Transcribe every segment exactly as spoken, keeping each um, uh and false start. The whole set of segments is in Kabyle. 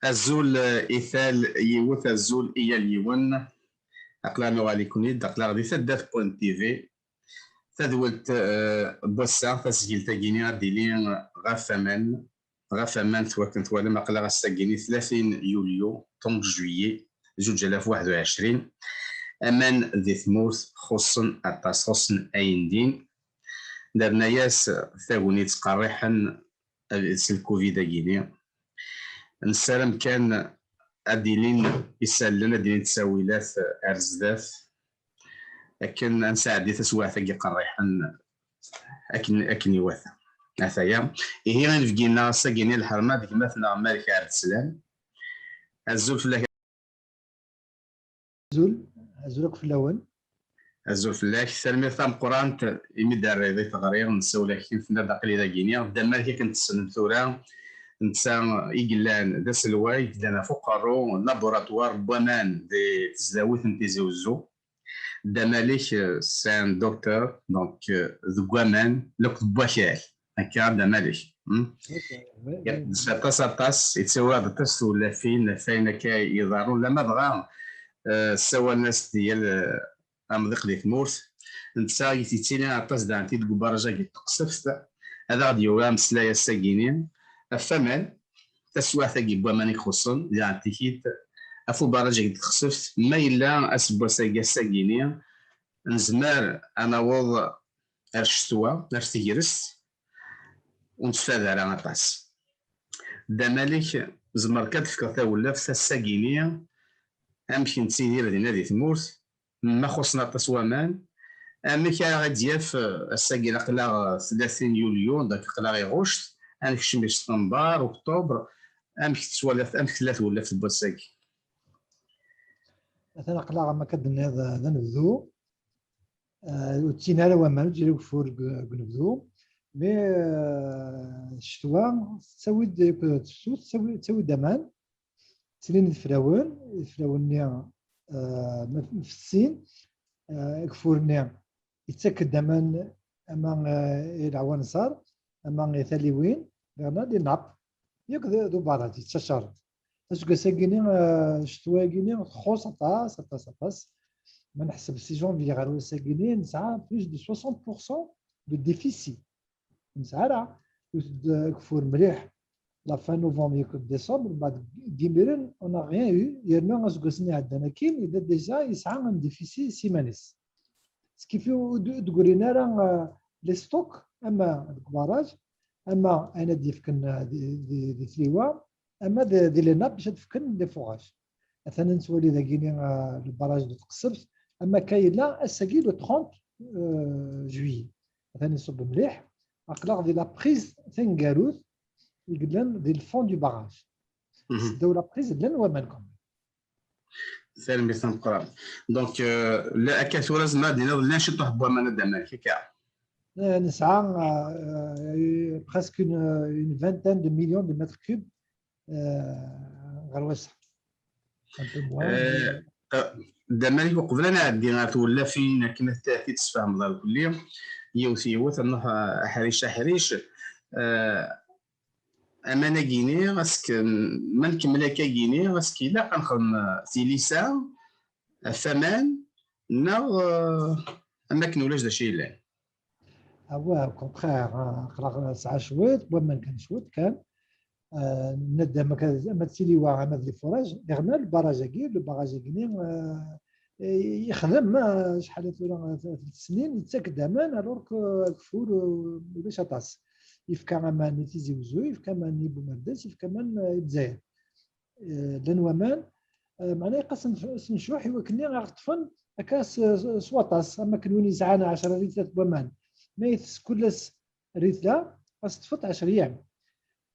Azul, eh, i tal yiwet, azul i yal yiwen. Aql-aɣ nuɣal-iken-id, aql-aɣ di taddart point T V. Tadwilt, eh, n wass-a, tasgilt-agi-ni ad d-tili ɣef waman, ɣef waman twakken twalam, aql-aɣ ass-agi-ni tlatin yulyu, trente juillet, zuǧ alaf waḥed u ɛecrin. Aman di tmurt xuṣṣen aṭas, xuṣṣen ayendin. Nerna-yas taguni ttqerriḥen s lkuvid-agi-ni. Nessaram kan ad d-ilin isallen, ad d-ilin ttawilat ar zdat, akken ad nesɛeddi taswiɛt-agi qerriḥen akken, akken iwata. Ataya. Ihi, inebgi-nneɣ ass-agi-ni, lḥerma d gma-tneɣ Malik Ɛebd Slam. Azul fell-ak. Azul, azul akk fell-awen. Azul fell-ak, tanemmirt tameqqrant imi d-terriḍ i teɣri, nessawel-ak-in, tenniḍ aql-i dagi-ni. Dda Malik, akken tessnem tura, netta i yellan d aselway, yellan ɣef uqerru, laboratoire n waman di tesdawit n Tizi Uzzu. Dda Malik, euh, c'est un docteur, donc, euh, deg waman, akked wakal. Akka, Dda Malik. Hmm? Ok, ouais, ouais. Yeddes aṭas, aṭas, yettawi-aɣ-d aṭas tewlafin, ɣef wayen akka iḍerrun, lama dɣa, euh, ssawalen-as-d yal, euh, amḍiq di tmurt. Netta yettili aṭas daɣen deg ubaraj-agi n Teqseft. Ad aɣ-d-yawi ameslay ass-agi-ni ɣef waman, taswiɛt-agi n waman i ixuṣṣen, daɣen tikit ɣef ubaraj-agi n Teqseft, ma yella aseggas-agi, ass-agi-ni, nezmer ad naweḍ ar ccetwa, ar tegrest, ur nettfad ara aṭas. Dda Malik, zemreɣ ad d-fkeɣ tawlaft ass-agi-ni, amek nettidir dinna di tmurt, ma xuṣṣen aṭas waman, amek ara ɣ-d-yaf, eh, ass-agi aql-aɣ, eh, tlatin yulyu, dak aql-aɣ i ɣuct, ad nekcem i september, octobre, amek tettwaliḍ, amek tella tewlaft n wass-agi? Atan aql-aɣ, am akka d-tenniḍ, eh, d anebdu. Eh, ur ttin ara waman, ur ttili ugeffur deg, deg unebdu. Mais, eh, ccetwa tettawi-d, akked tefsut, tettawi, tettawi-d aman. Ttilin ideflawen, ideflawen-nni, eh, ma, mfessin, eh, ageffur-nni yettak-d aman, ama, eh, i leɛwanṣer, ama i taliwin, yerna di nappe, yakk d, d ubaraj, yettacar-d. Aseggas-agi-ni, eh, ccetwa-agi-ni txuṣṣ aṭas, aṭas, aṭas. Ma neḥseb si janvier ɣer wass-agi-ni, nesɛa plus de soixante pour cent de déficit. Ur nesɛi ara, yewwet-d ageffur mliḥ la fin novembre yakk décembre, mbeɛd deg yimiren, on n'a rien eu, yerna aseggas-nni iɛeddan akkin, yella déjà yesɛa un déficit s iman-is. Skifi ur d-, ur d-grin ara, eh, les stocks, ama deg ubaraj, ama ayen ad d-yefken, eh, di, di, di tliwa, ama di, di les nappes bac ad d-fken les forages. Atan nettwali dagini, eh, le barrage de Tqessebt, ama akka yella ass-agi le trente, eh, juillet. Atan iṣubb mliḥ, aql-aɣ di la prise taneggarut i yellan di le fond du barrage. Mhm. Seddaw la prise llan waman quand même. Tanemmirt tameqqrant. Donc, euh, la, akka tura zemreɣ ad d-iniɣ llan ciṭuḥ n waman ad d-aman, akka. Eh, nesɛa, eh, presque une, une vingtaine de millions de mètres cubes, eh, ɣer wass-a. Un peu moins, eh, mais eh, Dda Malik, uqbel ad nɛeddi ɣer tewlafin akken ad t-, ad t-id-tesfehmeḍ ɣer kulli, yiwet yiwet, ad nruḥ, eh, aḥric aḥric. Eh, aman-agi-ni, ask-, ma nkemmel akka-agi-ni, ask ilaq ad nexdem, eh, tilisa ɣef waman, neɣ, eh, am akken ulac d acu yellan? Ah ouais, au contraire, ah, aql-aɣ nesɛa cwiṭ, n waman kan cwiṭ kan. Ah, nadda ma ka-, ma d tiliwa, ama d les forages, yerna le barrage-agi, le barrage-agi-ni, ah, yexdem, ah, acḥal tura, ah, tlata snin, yettak-d aman, alors que ageffur, ah, ulac aṭas. Yefka aman i Tizi Uzzu, yefka aman i Bumerdas, yefka aman, ah, i Lezzayer. Eh, llan waman, eh, meɛna ilaq ad sen-, ad sen-ncuḥ i wakken ad ɣ-ṭṭfen akka s, s, s waṭas, am akken win yesɛan ɛecra litrat n waman. Ma itess kul ass ritla, ad s-teṭṭfeḍ ɛecra yyam.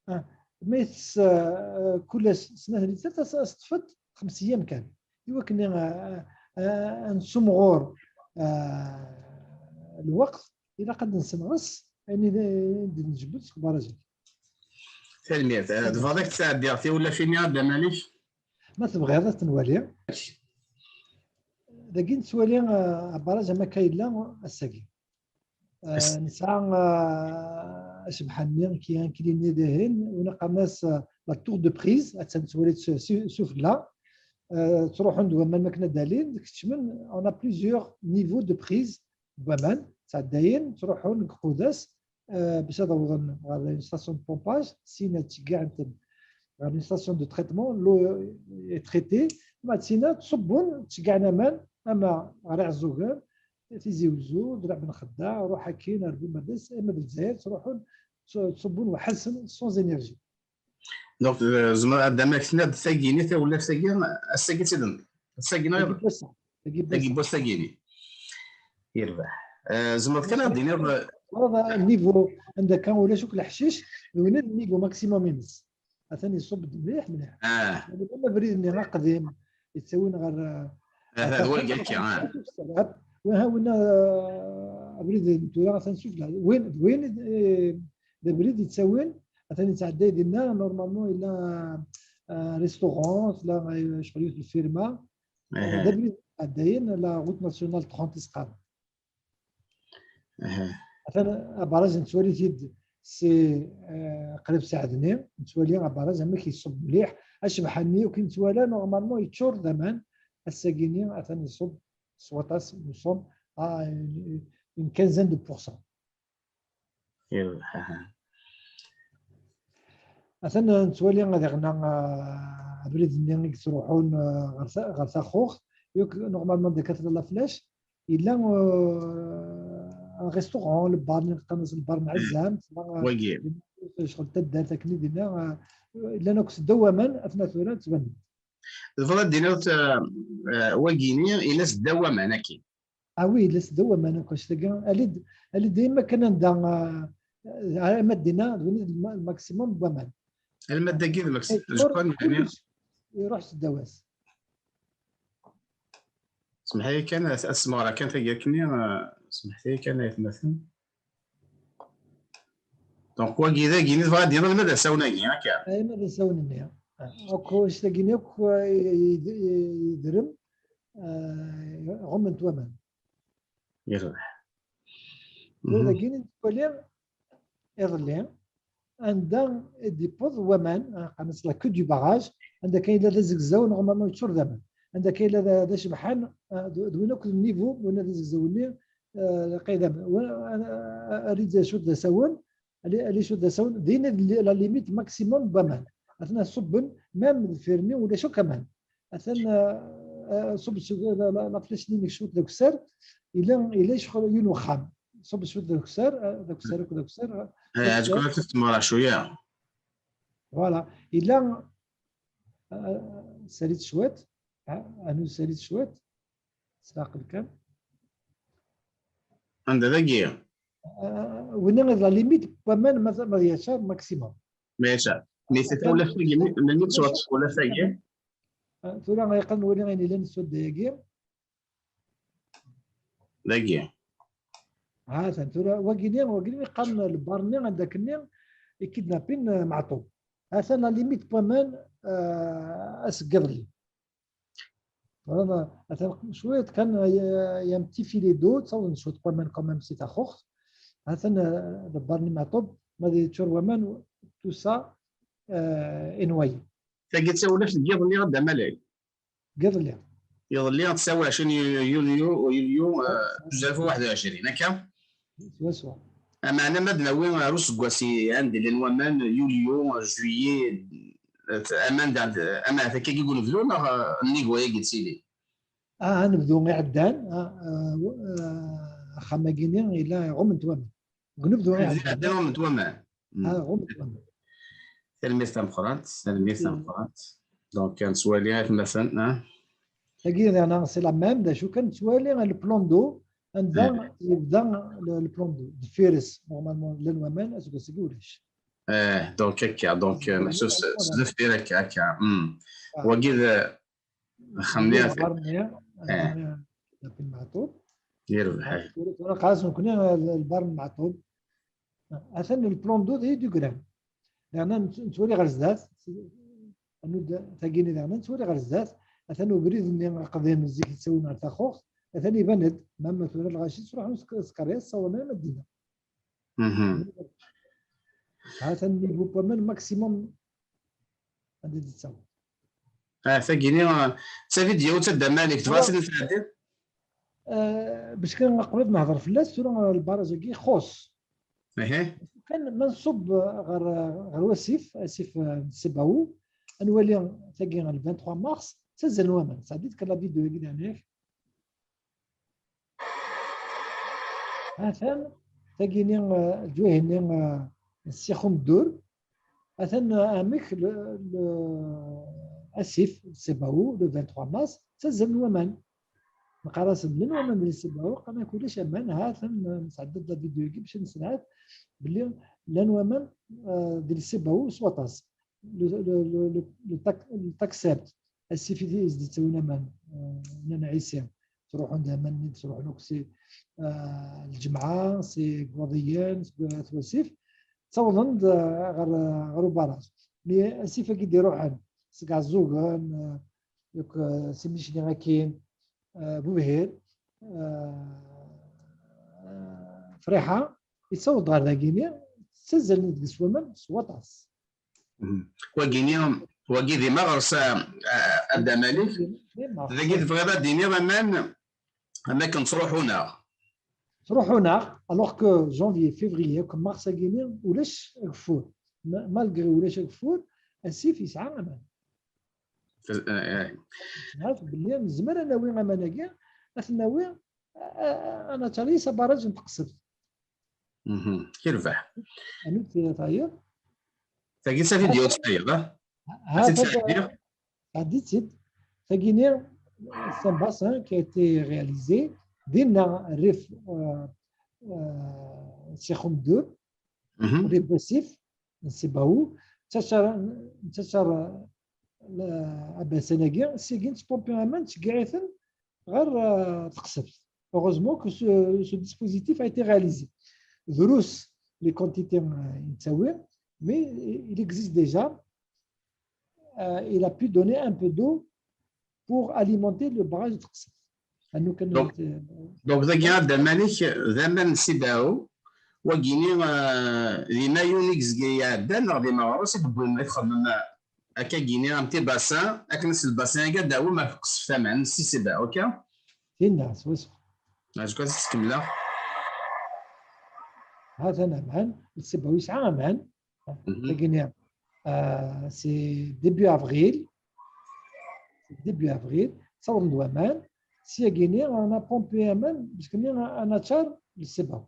Ah, ma itess, eh, kul ass snat litrat, ad s-, ad s-teṭṭfeḍ xems yyam kan. I wakken, eh, eh, ad nessumɣur, eh, lweqt, ilaq ad nessenɣes ayen i d-, i d-njebbed seg ubaraj-agi. Tanemmirt. Eh, tebɣiḍ ad k-sɛeddiɣ tiwlafin-nni, a Dda Malik? Ma tebɣiḍ ad t-nwali. Dagi nettwali, eh, abaraj am akka yella ass-agi. Eh, ass- nesɛa, eh, acebḥa-nni, ki-, ankili-nni dihin, win qqaren-as, eh, la tour de prise, attan tettwali s ufella. Ttruḥun-d waman makken ad d-alin, keččmen, on a plusieurs niveaux de prise n waman, ttɛeddayen, ttruḥun deg iqudas, bac ad awḍen ɣer une station de pompage, sina ttceggiɛen-ten ɣer une station de traitement, l'eau est traitée, ma d sina ttṣubbun, ttceggiɛen aman, ama ɣer Iɛeẓẓugen, Tizi Wezzu, Dreɛ Ben Xeddaɛ, ruḥ akkin ar Bumadas, ama d Lezzayer, ttruḥun, ttṣubbun weḥd-sen sans énergie. Donc, tzemreḍ ad d-amak tenniḍ tagini, tawlaft-agi, ass-agi ad tt-id-nṭeq. Ass-agi neɣ iḍ-, tagi n wass-agi-ni. Yerbeḥ. Tzemreḍ kan ad d-tiniḍ, niveau anda kan ulac akk leḥcic, d win n niveau maximum-ines. Atan iṣubb-d mliḥ mliḥ. Abrid-nni aqdim yettawin ɣer Aha, d wagi akka. Winna abrid n tura atan sufella. Win d win d abrid yettawin, atan yettɛedday dinna, normalement yella restaurant, tella ccɣel yiwet lfirma. D abrid yettɛeddayen la route nationale trente i s-qqaren. Atan abaraj nettwali-t-id si qrib saɛd-nni, nettwali abaraj amek iṣubb mliḥ, acebḥa-nni ur k-nettwala, normalement yeččur d aman, ass-agi-nni atan iṣubb s waṭas, nous sommes à une quinzaine de pourcents. Atan nettwali ad iɣna abrid-nni i yettruḥun ɣer Taxuxt, yak normalement d akka tella la flèche, yella un restaurant, lbar-nni qqaren-as lbar n Ɛezzam, ccɣel taddart akken i dinna, llan akk seddaw waman, atna tura ttbanen. Tebɣiḍ ad d-tiniḍ wagini yella seddaw waman akkin? Ah oui, yella seddaw waman akk, annect-agi, ali-d, ali-d dayma kan anda, ama d dinna, d win i d maximum n waman. Alma d dagi d maximum, je crois, yeɛni. Iruḥ seddaw-as. Semḥ-iyi kan, ad smeɣreɣ kan tagi akkenni, semḥet-iyi kan ay atmaten. Donc, wagi d agini tebɣa ad d-yiniḍ ma d asawen-agi, akka? Ay, ma d asawen-nni. Akk, annect-agi akk yedrem, ɣummen-t waman. Yerbeḥ. Tura dagi nettwali iḍelli anda i d-yewweḍ waman, qqaren-as la queue du barrage, anda kan yella d azegzaw, normalement yeččur d aman. Anda kan yella d acebḥan, d win akk d niveau, win d azegzaw-nni, lqay d aman. Arid cwiṭ d asawen, ali cwiṭ d asawen, din la limite maximum n waman. Atna ṣubben, même deffir-nni ulac akk aman. Atan ṣubb la flèche-nni cwiṭ d akessar, yella, yella icɣel yiwen uxxam. Ṣubb cwiṭ d akessar, d akessar akk d akessar. Azekka ad tmeɣra cwiya. Voilà, yella, sali-t cwiṭ, anu sali-t cwiṭ, s leɛqel kan. Anda dagi? Winna d la limite n waman ma d yacar maximum. Ma yacar. Mais c'est pour la feuille, la limite sur la feuille. Tura yeqqel nwali ayen yellan s wadda-agi. Dagi. Ha-t-an tura wagini, wagini yeqqaren lbar-nni anda akkenni ikidnapin Meɛṭub. Ha-t-an la limite n waman ass n yiḍelli. Atan cwiṭ kan, il y a un petit filet d'eau, ttawḍen cwiṭ n waman quand même si Taxuxt. Atan lbar-nni Meɛṭub, ma d yeččur waman, tout ça est noyé. Tagi d tawlaft n yiḍelli a Dda Malak. Deg iḍelli. Iḍelli d tawacin yulyu, yulyu, tuzaf u waḥed u ɛecrin, akka? Swaswa. Ameɛna ma d-nawi ar useggas i ɛand llan waman, yulyu, juillet, aman d, aman akka i unebdu neɣ nnig wayagi d tili? Ah, anebdu iɛeddan, axxam-agi-nni yella ɣummen-t waman. Deg unebdu iɛeddan ɣummen-t waman. Tanemmirt tameqqrant, tanemmirt tameqqrant. Donc, ad nettwali atmaten. Tagi daɣen c'est la même, d acu kan nettwali le plan d'eau, anda yebda le plan d'eau, deffir-s, normalement, llan waman, aseggas-agi ulac. Eh, donc, akka, donc, meḥsub s deffir akka, akka. Wagi d Axxam-nni ɣef lbar-nni, Meɛṭub. Yerbeḥ. Tura qqaren-as nekkni lbar n Meɛṭub. Atan le plan d'eau d Dugram. Daɣen nettwali ɣer zdat, tagini daɣen nettwali ɣer zdat, atan ubrid-nni aqdim zik yettawin ɣer Taxuxt, atan iban-d, ma tura lɣaci ttruḥun s tkeryas, ssawḍen arma d dinna. Atan niveau n waman maximum. anda i d-yettaweḍ. Ah, tagini, ah, d tavidyut a Dda Malik, tebɣa ad tɛeddi? Ah, bac kan qrib nehḍer fell-as, tura, ah, lbaraj-agi ixuṣ. Kan ma nṣubb ɣer, ɣer wasif, asif, ah, n Sibaou, ad nwali tagi le vingt-trois mars, ttazzalen waman. Sɛeddi-d kan la vidéo-agi, leɛnaya-k. Atan, tagini, ah, lǧwayeh-nni, ah, n Sixum Ddur, atan, ah, amek le, le, asif, Sibaou, le vingt-trois mars, ttazzalen waman. Neqqar-asen llan waman di Sibaou, qqaren-ak ulac aman, ha-ten, ah, nesɛedda-d la vidéo-agi bac ad nessenɛet belli llan waman, ah, di Sibaou s waṭas. Le, le, le, le, le tac-, le taxept, asif i d-, i s-d-yettawin aman, ah, nnan ɛisi. Ttruḥun-d aman-nni, ttruḥun akk si, ah, Lǧemɛa, si Iwaḍiyen, si At Wasif, ttawḍen-d, ah, ɣer, ɣer ubaraj. Mi asif-agi d-iruḥen seg Ɛeẓẓugen, ah, yakk, ah, si Micli akkin, ah, Bubhir, ah, ah, Friḥa, yettaweḍ ɣer dagini, ttazzalen deg-s waman s waṭas. Mhm. Wagini, wagi d imeɣres, a, a, a Dda Malik. D imeɣres. Dagi tebɣiḍ ad d-tiniḍ aman, am akken ttruḥun-aɣ. Ttruḥun-aɣ, alors que janvier, février, comme mars-agi-ni, ulac ageffur. Ma-, malgré ulac ageffur, asif yesɛa aman. Eh, eh. Nɛerf belli nezmer ad nawi aman-agi, ad t-nawi, a, a, a, ad nattali s abaraj n Teqsebt. Mhm. Yerbeḥ. Anut tayeḍ? Tagi d tavidyut tayeḍ, ah? Ha, ad tt-id-sɛeddiɣ. Sɛeddi-tt-id. Tagini, c'est un bassin qui a été réalisé. Dinna rrif, euh, euh, Sixum Ddur, mhm, rrif Wasif, n Sibaou, ttacar, ttacar, euh, abasan-agi, sigi nettpumpi aman, ttceggiɛ-iten ɣer, euh, Teqsebt. Heureusement que ce, ce dispositif a été réalisé. Drus les quantités, euh, i nettawi, mais il existe déjà, euh, il a pu donner un peu d'eau pour alimenter le barrage de Teqsebt. Donc, euh, donc, dagi, a Dda Malik, d aman n Sibaou, wagini, euh, di mayuni i yezga iɛeddan, neɣ di meɣres i d-wwin, i txedmem, euh, Akka gini, un petit bassin, akken s lbasin-agi ad d-awim ar Teqsebt aman, si Sibaou, akka? Tinna, swaswa. Azekka ad tt-kemmleɣ. Hatan aman, Sibaou yesɛa aman. Mhm. Tagini, euh, c'est début avril. Début avril, ttawḍen-d waman. Si agini, on a pompé aman, parce que ni on a tchar le Sibaou.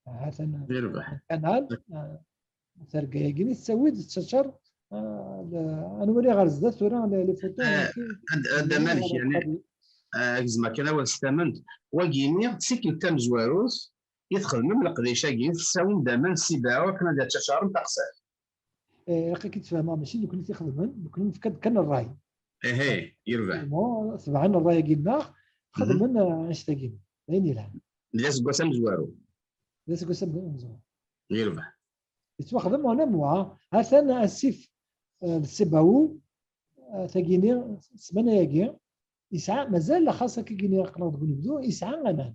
Hatan, yerbeḥ. Canal, euh, Targa-agi i tettawi-d tettaččar, ah, le-, ad nwali ɣer zdat tura, le-, les photos. Eh, ad, ad aman kra, ah, gzem akken awal s tamment. Wagini, d tikkelt tamezwarut i txedmem leqdic-agi, tessawim-d aman s Sibaou akken ad ttaččaren Teqsebt. Eh, ilaq ad k-id-sfehmeɣ, mačči d nekkni i t-ixedmen, nekkni nefka-d kan ṛṛay. Ihi, yerbeḥ. Bon, tebɛen ṛṛay-agi-nneɣ, mhm, xedmen, eh, annect-agi. D ayen yelhan. D aseggas amezwaru. D aseggas amezwaru. Yerbeḥ. Yettwaxdem en un mois. Atan asif, euh, de Sibaou, euh, tagini, ssmana-agi, yesɛa, mazal xas akkagini aql-aɣ deg unebdu, yesɛa aman.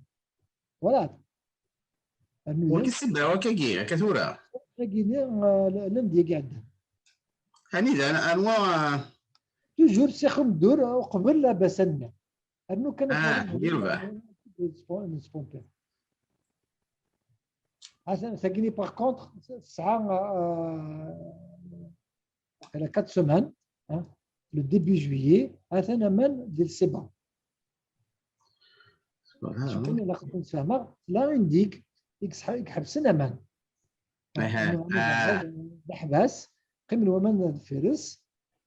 Voilà. Wagi Sibaou akkagi, akka tura? Tagini, euh, lundi-agi iɛeddan. Anida, anwa, euh? Toujours Sixum Ddur, uqbel abasan-nni. Rnu kan, ah, yerbeḥ. Nesponpir. Atan, tagini, par contre, tesɛa, euh, elle a quatre semaines, hein, le début juillet, atan aman di Sibaou. Voilà. Cukkeɣ ilaq ad ken-sfehmeɣ, tella indique i yesḥ-, i iḥebsen aman. Aha, ah. D aḥbas, qqimen waman deffir-s,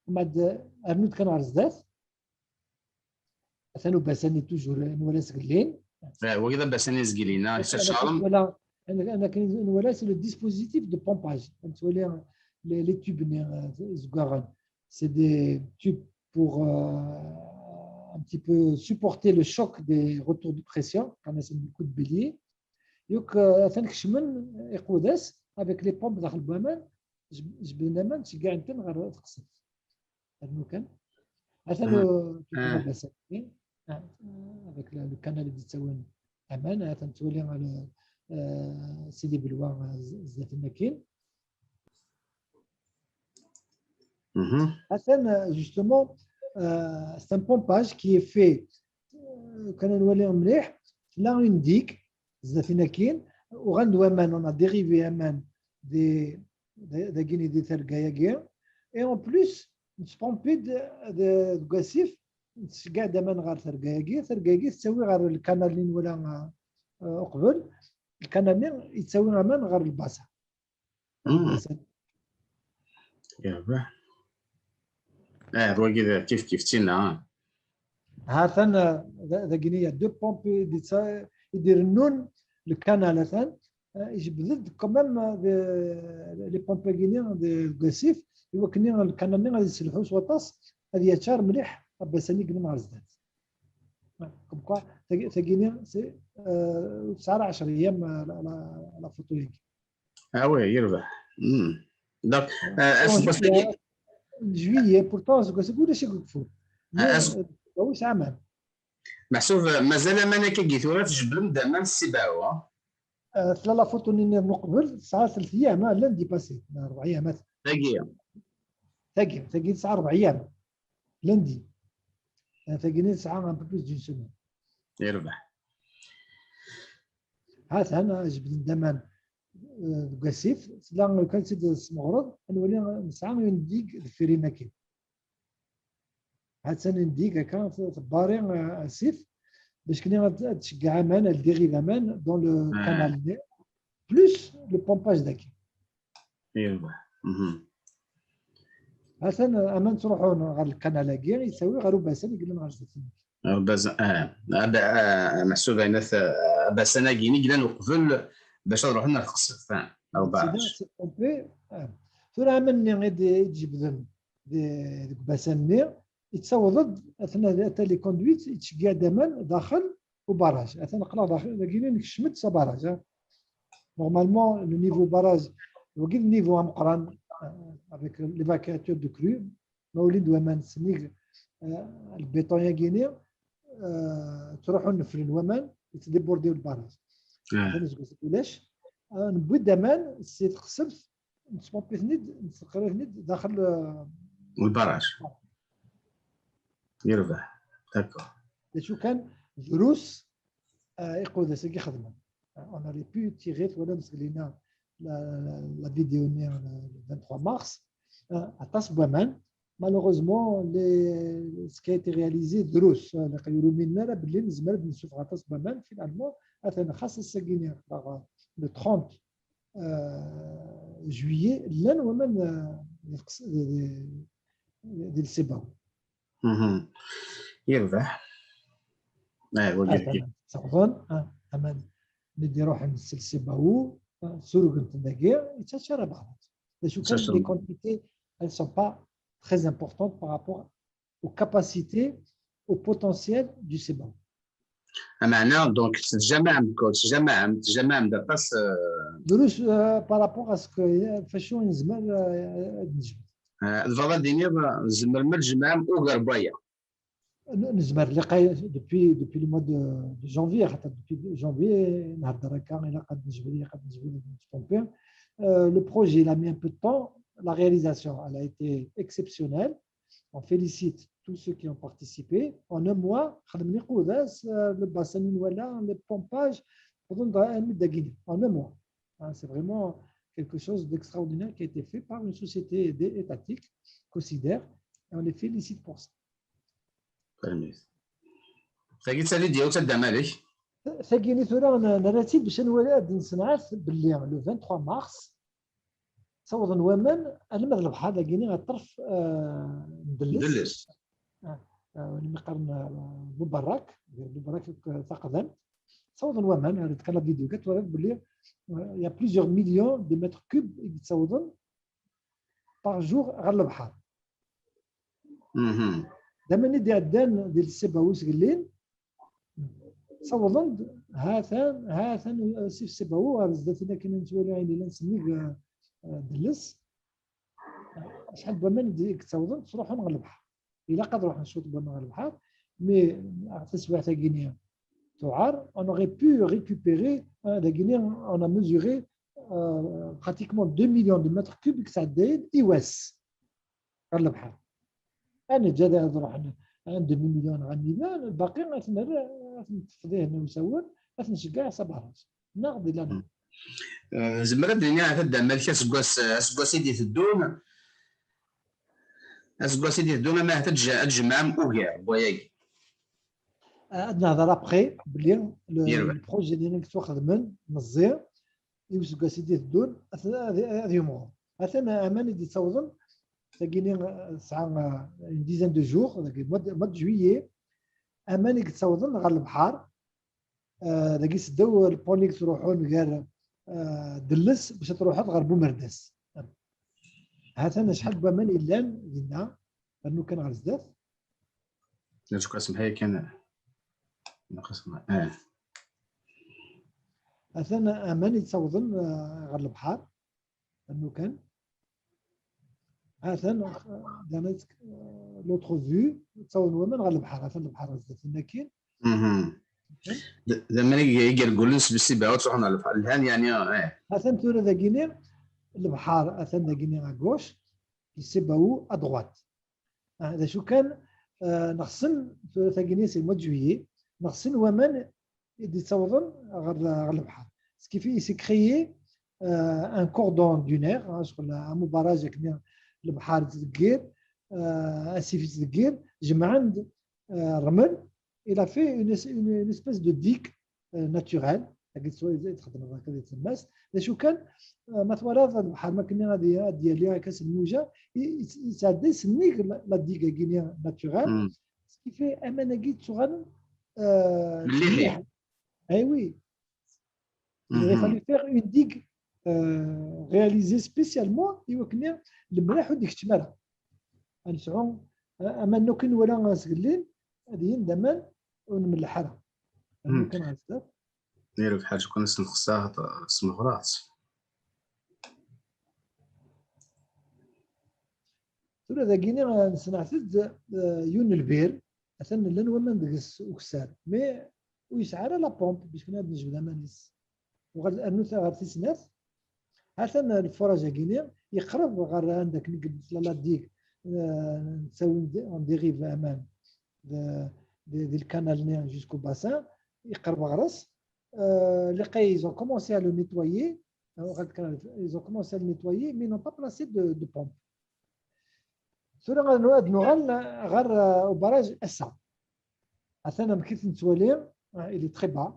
umbeɛd rnu-d kan ɣer zdat, Atan ubasan-nni toujours, nwala-t zgellin. Eh, wagi d abasan izgellin, ah, yettcaṛem. Nwala, ana, ana kan nwala, c'est le dispositif de pompage. Nettwali les, les tubes-nni, euh, izeggaɣen. C'est des tubes pour, euh, un petit peu supporter le choc des retours de pression, comme c'est le coup de bélier. Donc, euh, atan kecmen iqud-as avec les pompes daxel n waman, jeb-, jebden aman, ceggɛen-ten ɣer Teqsebt. Rnu kan. Atan, ah, euh, ah, le bassin, ah, avec le, le canal i d-yettawin aman, atan twali, euh, Sidi Belwa, euh, z-, zdat-nneɣ kan. Atan, euh, justement, euh, c'est un pompage qui est fait, euh, kan ad nwali mliḥ, tella une digue, zdatin akkin, uɣalen-d waman, on a dérivé aman des, des, dagini di terga-agi, et en plus, nettpompi-d de, deg wasif, nettceggiɛ-d aman ɣer terga-agi, terga-agi tettawi ɣer lkanal-nni nwala, euh, uqbel, lkanal-nni yettawi aman ɣer lbasa. Yerbeḥ. Ah, wagi d kif kif d tinna. Ha-t-an, euh, da-, dagini, il y a deux pompes i d-itta-, i d-irennun lkanal, atan, euh, ijebbed-d quand même, euh, de, les pompes-agi-nni de, deg wasif, i wakken lkanal-nni ad yesselḥu s waṭas, ad yaččar mliḥ abasan i yellan ɣer zdat. Comme quoi, tagi-, tagini, c'est, euh, ur tesɛi ara ɛecra ayyam, euh, la, la, la photo-agi. Ah oui, yerbeḥ. Donc, euh, aseggas-agi, juillet, pourtant, aseggas-agi ulac i yekfun. Mais, euh, wi yesɛa aman. Meḥsub, euh, mazal aman akka-agi tura tjebbdem-d aman s Sibaw, ha? Euh, tella la photo-nni n uqbel, tesɛa tlata ayyam, ha, lundi passé, rebɛa ayyamat. Tagi. Tagi, tagi tesɛa rebɛa ayyam. Lundi. Euh, tagi-nni tesɛa un peu plus d'une semaine. Yerbeḥ. Ha-t-an, euh, jebden-d aman, euh, deg wasif, tella kan tt-id-tesmeɣreḍ, ad nwali, euh, nesɛa une digue deffir-i akkin. Ha-tt-an une digue akka, t-, tebari, euh, asif, bac kan ad, ad tceggeɛ aman, elle dérive aman dans le canal, plus le pompage dagi. Ha-t-an, euh, aman ttruḥun ɣer lkanal-agi, yettawi ɣer ubasan i yellan ɣer zdat-i. Abasan, ah, ab-, ah, meḥsub ayen at, ah, abasan-agi i yellan uqbel bac ad ruḥen ar Teqsebt, ah, ar ubaraj. Tura aman-nni i d-, i d-jebden de-, deg ubasan-nni, yettaweḍ-d, atan ata les conduites, yettceggiɛ-d aman daxel ubaraj. Atan aql-aɣ daxel, dagi nekcem-d s abaraj, ah. Normalement, le niveau barrage, wagi d niveau ameqqran, euh, avec l'évacuateur de crue, ma ulin-d waman sennig, euh, lbiṭun-agi-nni, euh, ttruḥun neflen waman, yettdébordé lbaraj. Atan aseggas ulac, euh, newwi-d aman si Teqsebt, nettpompi-ten-id, nettqerri-ten-id daxel, euh, lbaraj. Yerbeḥ. D'accord. D acu kan, drus, euh, iquddas-agi xedmen. On aurait pu tirer, twalam seg lina la, la, la vidéo-nni, euh, le vingt-trois mars, euh, aṭas n waman. Malheureusement, les, ce qui a été réalisé, drus, euh, leqyur ur minin ara belli nezmer ad nessufeɣ aṭas n waman, finalement, atan xas ass-agi-nni, le trente, euh, juillet, llan waman, euh, di, di, di Lsibaw. Yerbeḥ. Ah, wagi d kif. Ttawḍen, ah, aman mi d-iruḥen s Lsibaw, ah, surgen-ten dagi, yettaččar abeɛḍ. D acu kan, les quantités, elles sont pas très importantes par rapport aux capacités, au potentiel du Sibaw. Ameɛna, donc, tettjamaɛem, tettjamaɛem, tettjamaɛem-d aṭas, euh, drus, euh, par rapport à ce que, euh, facu nezmer, euh, ad nejbed. Euh, tebɣiḍ ad d-tiniḍ, euh, tzemrem ad tjemɛem ugar n waya? N-, nezmer, ilaq ay-, depuis, depuis le mois de, de janvier, xaṭer depuis janvier, nhedder akka, ilaq ad nejbed, ilaq ad nejbed, ad nettpompi. Euh, le projet, il a mis un peu de temps. La réalisation, elle a été exceptionnelle. On félicite tous ceux qui ont participé. En un mois, xedmen iqudas, euh, le bassin Nwala, les pompages, pendant un, un mois. En un mois. Hein, c'est vraiment quelque chose d'extraordinaire qui a été fait par une société dé-, étatique, Cosider, et on les félicite pour ça. Tanemmirt. Tagi d tavidya-w tadda malek. Tagi-nni tura n-, nerra-tt-id bac ad nwali, ad nessenɛet belli le vingt-trois mars, ttawḍen waman alma d lebḥer dagi-nni ɣer ṭṭerf, euh, n Delles. Delles. Ah, ah, win mi qqaren, ah, Buberrak, Buberrak, ah, taqdamt. Ttawḍen waman, rad kan la vidéo, gat wara belli, ah, il y a plusieurs millions de mètres cubes i yettawḍen par jour ɣer lebḥer. D aman i d-iɛeddan di Lsibaw usgellin, ttawḍen-d, ha-t-an, ha-t-an, si Lsibaw ɣer zdat-i akken nettwali ayen yellan sennig, ah, ah, Delles. Acḥal n waman i d-, i yettawḍen, ttruḥun ɣer lebḥer. Ilaq ad ruḥen cwiṭ n waman ɣer lebḥer, mais, ah, taswiɛt-agi-nni tuɛer, on aurait pu récupérer, ah, dagi-nni, on a mesuré, euh, pratiquement deux millions de mètres cubes i yesɛeddayen i wass. ɣer lebḥer. Ad neǧǧ ad, ad ruḥen un demi million ɣer nnidan, lbaqi ad t-nerr, ad t-neṭṭef dihin usawen, ad t-nceggeɛ s abaraj. Neɣ di lana. Nezmer ad d-nini ahat ad d-amalek aseggas, aseggas i d-iteddun, aseggas i d-iteddun, ama ahat ad tj-, ad tjemɛem ugar n wayagi. Ad nehder après belli le, le projet-nni i yettwaxedmen meẓẓi i useggas i d-iteddun ad, ad, ad yumɣu. Atan aman i d-yettawḍen dagini, tesɛa une dizaine de jours, dagi mois de, mois de juillet, aman i yettawḍen ɣer lebḥer, dagi seddaw lpont i yettruḥun gar Delles bac ad truḥeḍ ɣer Bumerdas. Hatan acḥal n waman yellan dinna, rnu kan ɣer zdat. Azekka semḥ-iyi kan. Ah. Atan aman yettawḍen ɣer lebḥer. Rnu kan. Atan l'autre vue, ttawḍen waman ɣer lebḥer, atan lebḥer ɣer zdat-nni akkin. D aman i yergulen s bessiba ur ttruḥun ɣer lebḥer. Lhan yeɛni. Atan tura dagini lebḥer, atan dagini à gauche, Sibau à droite. D acu kan, neɣsen tura tagini c'est le mois de juillet, neɣsen waman i d-yettawḍen ɣer lebḥer. Ce qui fait, il s'est créé un cordon dunaire, ccɣel am ubaraj akken lebḥer yettdeggir, asif yettdeggir, jemɛen-d rrmel, il a fait une, une, une espèce de digue naturelle. Tagi tettwa-, txedmeḍ akka di tlemmast. D acu kan, ma twalaḍ lebḥer ma akken ad d-yali akka s lmuja, yettɛedday sennig la digue-agi-nni naturelle. Ce qui fait aman-agi ttuɣalen mliḥ. Eh oui. Il aurait fallu faire une digue réalisée spécialement i wakken lemlaḥ ur d-ikeččem ara. Ad nesɛu aman akkin wala asgellin ad yili d aman ur nmelleḥ ara. Aman kan ɣer zdat. Irbeḥ ḥaǧa kan s-nxeṣṣa smeɣrat. Tura dagini nesneɛt-d yiwen n lbir, atan llan waman deg-s ukessar, mais ur yesɛi ara la pompe bac kan ad nejbed aman-is. Uɣal rnu ɣer tis snat. Atan lfuraj-agi-ni yeqreb ɣer anda akken i yella la digue, nettawi, on dérive aman di lkanal-nni jusqu'au bassin, yeqreb ɣer-s. Lqay, ils ont commencé à le nettoyer, ils ont commencé à le nettoyer, mais ils n'ont pas placé de, de pompe. Tura ad nuɣal ɣer ubaraj ass-a. Atan amek i t-nettwali, il est très bas.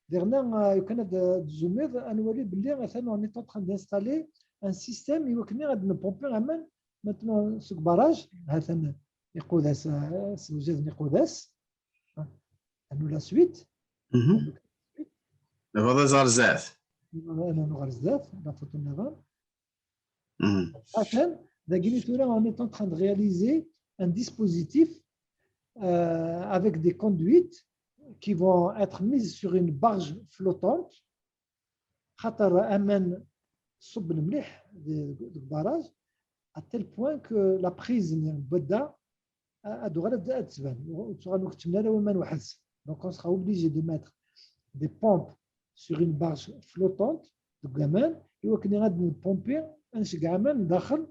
Diɣna, lukan ad d-tzumiḍ, ad nwali belli atan on est en train d'installer un système i wakken ad npompi aman maintenant seg ubaraj, atan iqudas, s wzad n iqudas. Anu la suite. Nbḍa ɣer zdat. Anu ɣer zdat, la photo nniḍen. Atan, dagini tura, on est en train de réaliser un dispositif avec des conduites qui vont être mises sur une barge flottante. Xaṭer aman ṣubben mliḥ deg barrage, à tel point que la prise n Badda ad tuɣal ad d-tban, ur ttuɣal ur keččmen ara waman weḥd-sen. Donc on sera obligé de mettre des pompes sur une barge flottante deg waman i wakken ad npompi, ad nceggeɛ aman daxel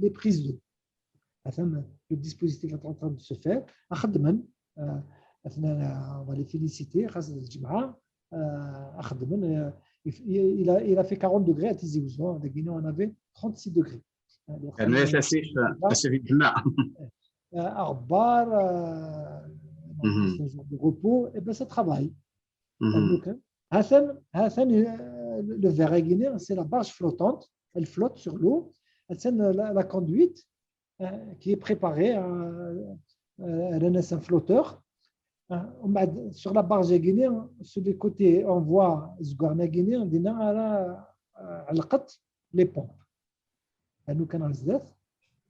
les prises d'eau. Atan le dispositif est en train de se faire. Axeddmen, atan, on va les féliciter, xas d lǧemɛa, axeddmen, il a, il a fait quarante degrés à Tizi Ouzou, dagini on avait trente-six degrés. Rnu-yas asif, asif yeǧmeɛ. Aɣebbar, un jour de repos, et ben ça travaille. Atan, atan le verre-agi-ni, c'est la barge flottante, elle flotte sur l'eau. Atan la conduite qui est préparée, rran-as un flotteur. Sur la barge-agi-ni, sur les côtés, on voit zgaren-agi-ni, dinna ara ɛelqent les pompes. Anu kan ɣer zdat.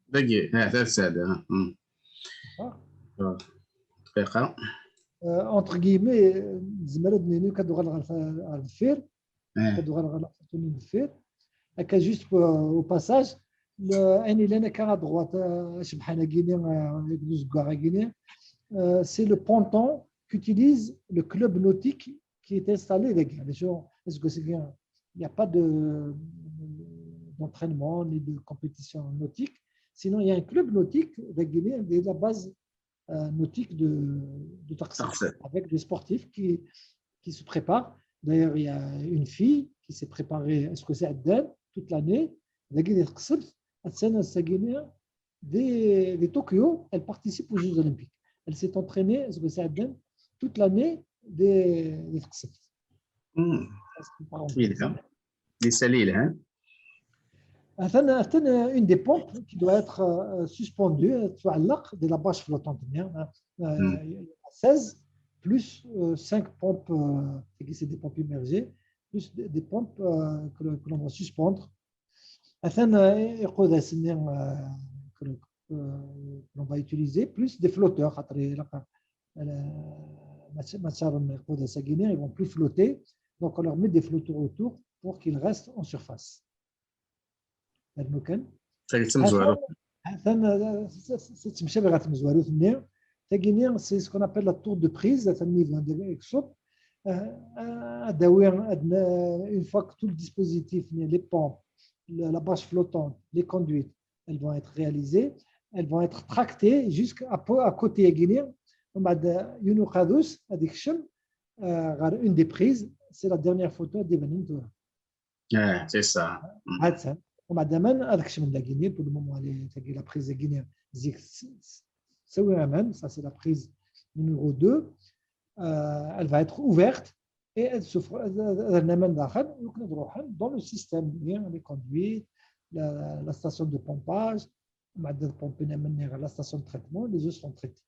Dagi, ah, d ssaɛa. Dqiqa. Entre guillemets, nezmer ad nini ad uɣaleɣ ɣer deffir. Ad uɣaleɣ ɣer la photo-nni n deffir. Akka juste au passage, ayen yellan akka à droite, acebḥan-agi-ni, deg uzeggaɣ-agi-ni, c'est le ponton qu'utilise le club nautique qui est installé dagi. Aseggas-agi, il n'y a pas de, d'entraînement ni de compétition nautique. Sinon, il y a un club nautique, dagi, de la base euh, nautique de, de Taqseft, avec des sportifs qui, qui se préparent. D'ailleurs, il y a une fille qui s'est préparée à ce que c'est toute l'année. Dagi, di Taqseft, attan ass-agi, dès, dès Tokyo, elle participe aux Jeux Olympiques. Elle s'est entraînée, est-ce que c'est toute l'année, dès, dès Taqseft. Hmm. Yelha. Des salles, hein. Attan, attan, euh, une des pompes qui doit être euh, suspendue, euh, تتعلق, de la bâche flottante. Hein. Euh, Hmm. seize plus euh, cinq pompes, euh, qui c'est des pompes immergées, plus des, des pompes euh, que, que l'on va suspendre. Attan, euh, iquddasen-nni, euh, que, euh, que l'on va utiliser, plus des flotteurs. خاطر, euh, ma, ma, iquddasen-agi, ils vont plus flotter. Donc, on leur met des flotteurs autour pour qu'ils restent en surface. Rnu kan. Tagi d tamezwarut. Attan, euh, s-, s-, s-, tettemcabi ɣer tmezwarut-nni. Tagi-nni, c'est ce qu'on appelle la tour de prise, c'est un niveau de, euh, euh, ad awi, ad na-, une fois que tout le dispositif, les pompes, la, la bâche flottante, les conduites, elles vont être réalisées, elles vont être tractées jusqu'à po-, à côté-agi-nni. ومن بعد, yiwen uqadus ad ikcem, euh, ɣer une des prises, c'est la dernière photo ad d-ibanen tura. Ah, c'est ça. Attan. ومن بعد, aman ad kecmen dagi-nni, pour le moment, les, tagi, la prise-agi-nni, zik s-, s-, sawi aman, ça c'est la prise numéro deux. Euh, elle va être ouverte et elle souffre, ad rren aman daxel, donc nous rentrons dans le système, bien, les conduites, la, la station de pompage, ومن بعد pomper aman ɣer la station de traitement, les eaux seront traitées.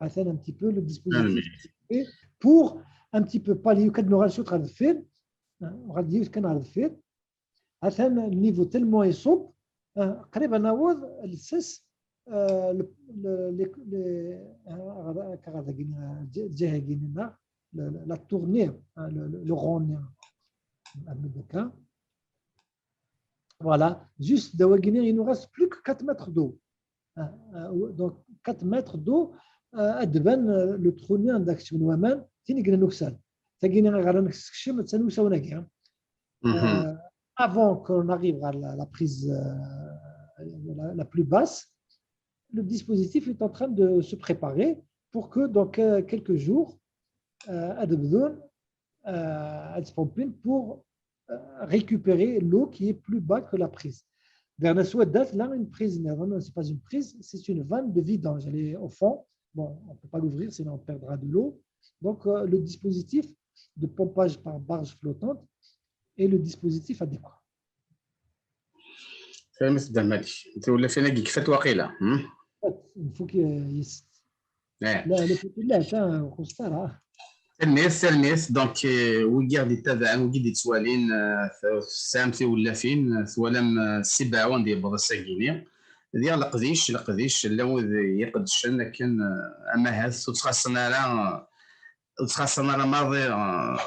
Attan un petit peu le dispositif pour un petit peu pallier, kan nuɣal cwiṭ ɣer deffir, hein, ɣer deffir, kan ɣer deffir. Attan le niveau tellement iṣubb, euh, qrib ad naweḍ lsas, euh, le, le, le, le, euh, ɣer, ɣer dagi, euh, lǧiha-agi-nni, la, la, la tournée, hein, le, le, le rond-nni, hein, voilà, juste d awagi-nni, il nous reste plus que quatre mètres d'eau. Euh, euh, donc, quatre mètres d'eau, euh, ad d-iban, euh, le trou-nni anda kecmen waman, tin i yellan ukessar. Tagi-nni ɣer amek tekcem, attan usawen-agi, hein. Mhm. Euh, avant qu'on arrive à la, la prise, euh, la, la plus basse, le dispositif est en train de se préparer pour que dans que-, quelques jours, euh, ad bdun, euh, ad pompen pour euh, récupérer l'eau qui est plus bas que la prise. Vers la Suède, là, une prise, non, c'est pas une prise, c'est une vanne de vidange. Elle est au fond. Bon, on ne peut pas l'ouvrir, sinon on perdra de l'eau. Donc, euh, le dispositif de pompage par barge flottante est le dispositif adéquat. Tanemmirt a Dda Malik. Tiwlafin-agi kfant waqila. Hmm? Il faut qu'il y ait... Eh. لا، لا، لا، لا، constat, hein. Tanemmirt, tanemmirt. Donc, euh, wigi i ɣ-d-yettabaɛen, wigi i d-yettwalin, euh, tesɛam tiwlafin, euh, twalam, euh, ssibaɛ anda yewweḍ ass-agi-nni. Diɣ leqdic, leqdic, llan wid iqeddcen akken, euh, amahat ur ttxaṣṣen ara, euh, ur ttxaṣṣen ara maḍi, euh,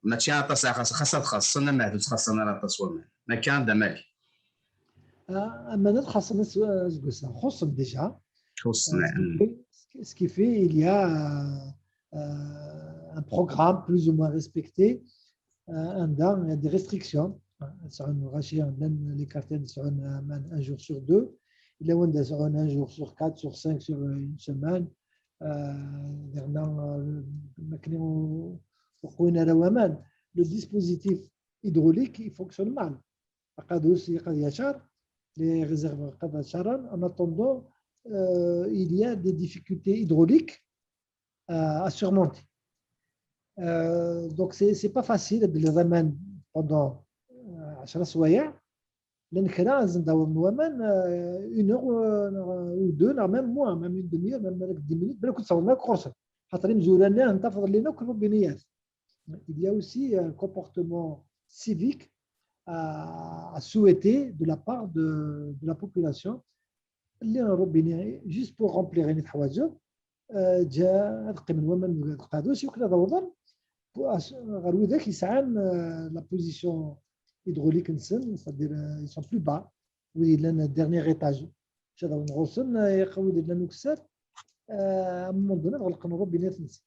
mačči aṭas, xas, xas ad xaṣṣen, amahat ur ttxaṣṣen ara aṭas waman. Akka, a Dda Malik. Ah, amahat xaṣṣen aseggas-a, xuṣṣen déjà. Xuṣṣen. Euh, ce qui fait, ce qui fait, il y a, euh, euh, un programme plus ou moins respecté, euh, anda il y a des restrictions. Sɛun lɣaci, llan les quartiers sɛun un, un jour sur deux. Yella wanda sɛun un jour sur quatre, sur cinq, sur une semaine. Euh, yerna, euh, ma akken ur qwin ara waman. Le dispositif hydraulique, il fonctionne mal. Aqadus yeqqad yacar, les réserves qqad yacar. En attendant, euh, il y a des difficultés hydrauliques à, à surmonter. Euh, donc, c'est, c'est pas facile de les ramener pendant, euh, عشرة سوايع. Llan kra, ad sen-d-awḍen waman, euh, une heure ou, ou deux, neɣ même moins, même une demi-heure, même dix minutes, balak ur d-ttawḍen ara ɣur-sen. Xaṭer imezwura-nni, ad ten-tafeḍ llan akk robiniyat. Il y a aussi un comportement civique à, à souhaiter de la part de, de la population. Llan robiniyat, juste pour remplir ayen i teḥwaǧeḍ, euh, ǧa ad qqimen waman deg uqadus, yukken ad awḍen ɣer widak yesɛan, euh, la position hydraulique-nsen, c'est-à-dire, euh, ils sont plus bas, wid yellan dernier étage. Ǧa ad awḍen ɣur-sen, euh, wid yellan ukessar, euh, à un moment donné, ad ɣelqen robiniyat-nsen.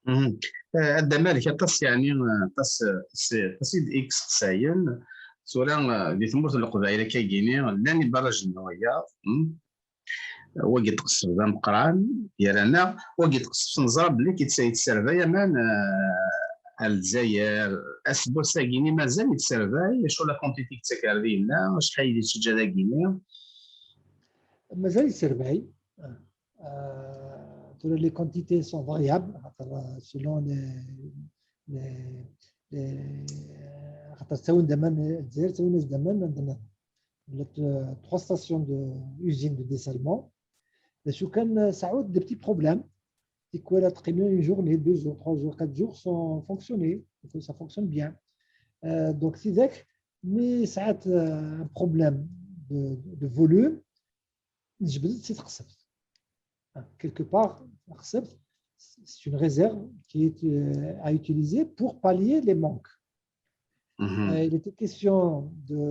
Mhm. Eh, a Dda Malik, aṭas, yeɛni, eh, aṭas, eh, aṭas, aṭas i d-isteqsayen. Tura, eh, di tmurt n Leqbayel akka-gini, llan ibarrajen n wiyaḍ, hmm? Wagi n Tqessebt d ameqqran, gar-aneɣ, wagi n Tqessebt neẓra belli yettservay aman, eh, ar Lezzayer. Aseggas-agi-ni mazal yettservay, acu la quantité i yettak ar dinna, acḥal i d-yettaǧǧa dagini? Mazal yettservay. Euh, tura, les quantités sont variables, euh, selon les, les, les, xaṭer ttawin-d aman, Lezzayer ttawin-as-d aman anda nniḍen. Il y a, euh, trois stations de usine de dessalement. D acu kan, euh, sɛut des petits problèmes. Tikwal ad teqqimeḍ une journée, deux jours, trois jours, quatre jours sans fonctionner. Donc, ça fonctionne bien. Euh, donc, c'est-à-dire, mais ça a, euh, un problème de, de volume. Njebbed-d si Tqessebt. Quelque part, Tqessebt, c'est une réserve qui est, euh, à utiliser pour pallier les manques. Euh, il était question de,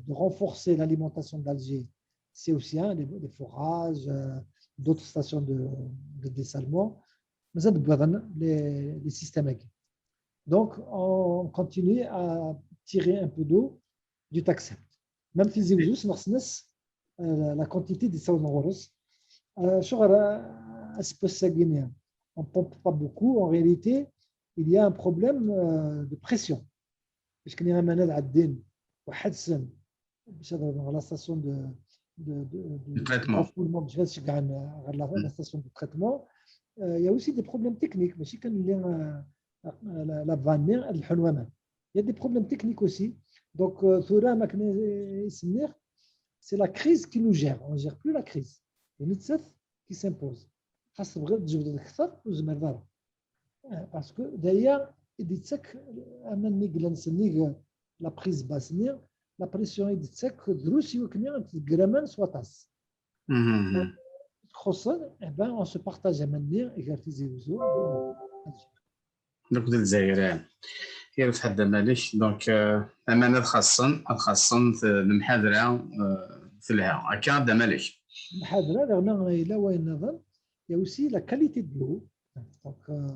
de renforcer l'alimentation d'Alger. C'est aussi, hein, les, les forages, euh, d'autres stations de, de dessalement. Mais ça, les, les systèmes. Donc, on continue à tirer un peu d'eau du Taqsebt. Même Tizi Ouzou, c'est, euh, la quantité des saonores. Euh, sur, euh, aseggas-agi-ni, on ne pompe pas beaucoup. En réalité, il y a un problème, euh, de pression. Parce qu'il y a un manège à din, ou Hadsen, la station de, de, de, de, de traitement. Refoulement, je vais dire, la, la station de traitement. Euh, il y a aussi des problèmes techniques, mais c'est quand il y a, euh, la, la vanne, le il y a des problèmes techniques aussi. Donc, euh, tura, ma kan, c'est la crise qui nous gère. On ne gère plus la crise. Il y a une qui s'impose. Parce que d'ailleurs, il dit que la prise basse, la pression, il dit que drus, il y a une gramme soit tasse. Mhm. Eh ben, on se partage à manière, égalité zéro zéro. Donc, d Lezzayer. Yir tḥedda Malik. Donc, euh, aman ad xaṣṣen, ad xaṣṣen, euh, lemḥadra, euh, telha. Akka, d Malik. Lemḥadra, il y a aussi la qualité de l'eau. Donc, euh,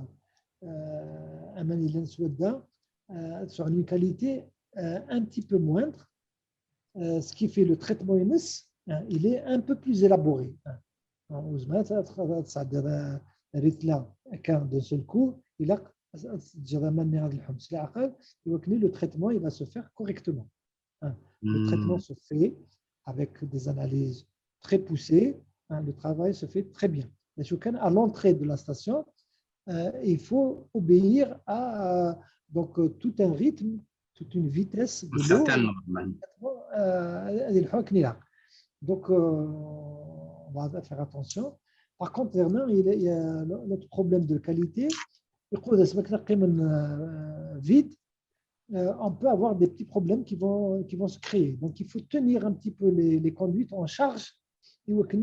euh, aman yellan swadda, euh, sur une qualité, euh, un petit peu moindre. Euh, ce qui fait le traitement, hein, il est un peu plus élaboré. Hein. Vous avez, d'un seul coup, il a, le traitement, il va se faire correctement. Hein. Le traitement se fait avec des analyses très poussées. Hein, le travail se fait très bien. Mais à l'entrée de la station, euh, il faut obéir à, euh, donc, euh, tout un rythme, toute une vitesse de l'eau. Donc, euh, on va faire attention. Par contre, il y a l'autre problème de qualité. Vide, euh, on peut avoir des petits problèmes qui vont, qui vont se créer. Donc, il faut tenir un petit peu les, les conduites en charge. Donc,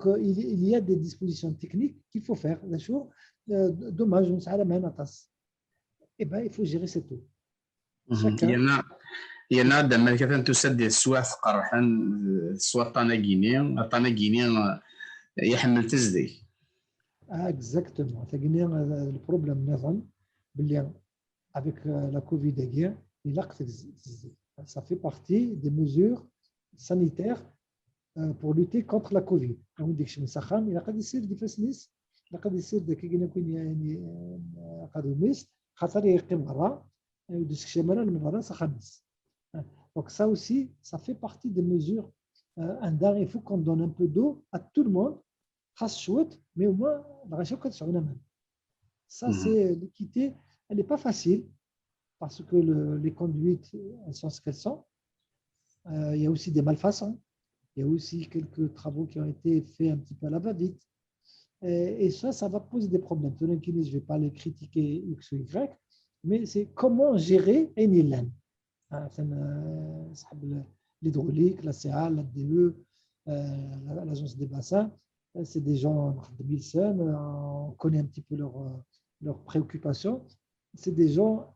euh, il, il y a des dispositions techniques qu'il faut faire. Euh, dommage, on s'arrête à la main. Eh ben, il faut gérer cette eau. Yerna, yerna d aman kan tusa-d teswiɛt qerrḥen, teswa aṭṭan-agi-ni, aṭṭan-agi-ni, eh, iḥemmel tezdeg. Ah, exactement. Tagi-ni, eh, le problème niḍen, belli avec, eh, la covid-agi, ilaq tezdeg. Ça fait partie des mesures sanitaires, eh, pour lutter contre la covid. Win d-ikecmen s axxam, ilaq ad yessired ifassen-is, ilaq ad yessired akka, eh, aqadum-is, xaṭer yeqqim berra, ur d-yessekcam ara lmeḍra s axxam-is. Donc ça aussi, ça fait partie des mesures, euh, anda il faut qu'on donne un peu d'eau à tout le monde, xas cwiṭ, mais au moins, lɣaci akk ad sɛun aman. Ça, c'est l'équité, elle n'est pas facile, parce que le, les conduites, elles sont ce qu'elles sont. Euh, il y a aussi des malfaçons, il y a aussi quelques travaux qui ont été faits un petit peu à la va-vite. Et, et ça, ça va poser des problèmes. Tura nekkini, je vais pas les critiquer X ou Y, mais c'est comment gérer ayen yellan. Hein, euh, l'hydraulique, la C A, la D E, euh, la, l'agence des bassins, euh, c'est des gens, euh, on connaît un petit peu leurs, euh, leurs préoccupations. C'est des gens,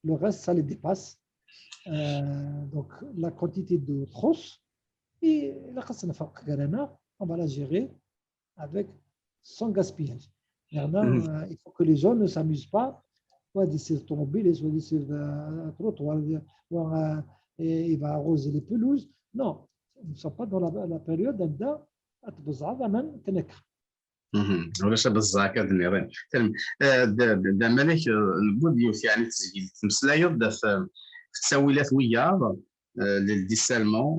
le reste, ça les dépasse. Euh, donc, la quantité d'eau txuṣṣ, et la, on va la gérer avec sans gaspillage. Maintenant, euh, il faut que les gens ne s'amusent pas Soit ad issired ṭumubil, soit ad issired, euh, trottoir, soit, euh, il va arroser les pelouses. Non, nous ne sommes pas dans la, la période anda ad tbeẓẓɛeḍ aman kan akka. Ulac abeẓẓeɛ akka d-nniḍen. D amalak, newwi-d yiwet yeɛni tezgilt. Temmeslayeḍ-d ɣef ttawilat wiyaḍ, le dessalement,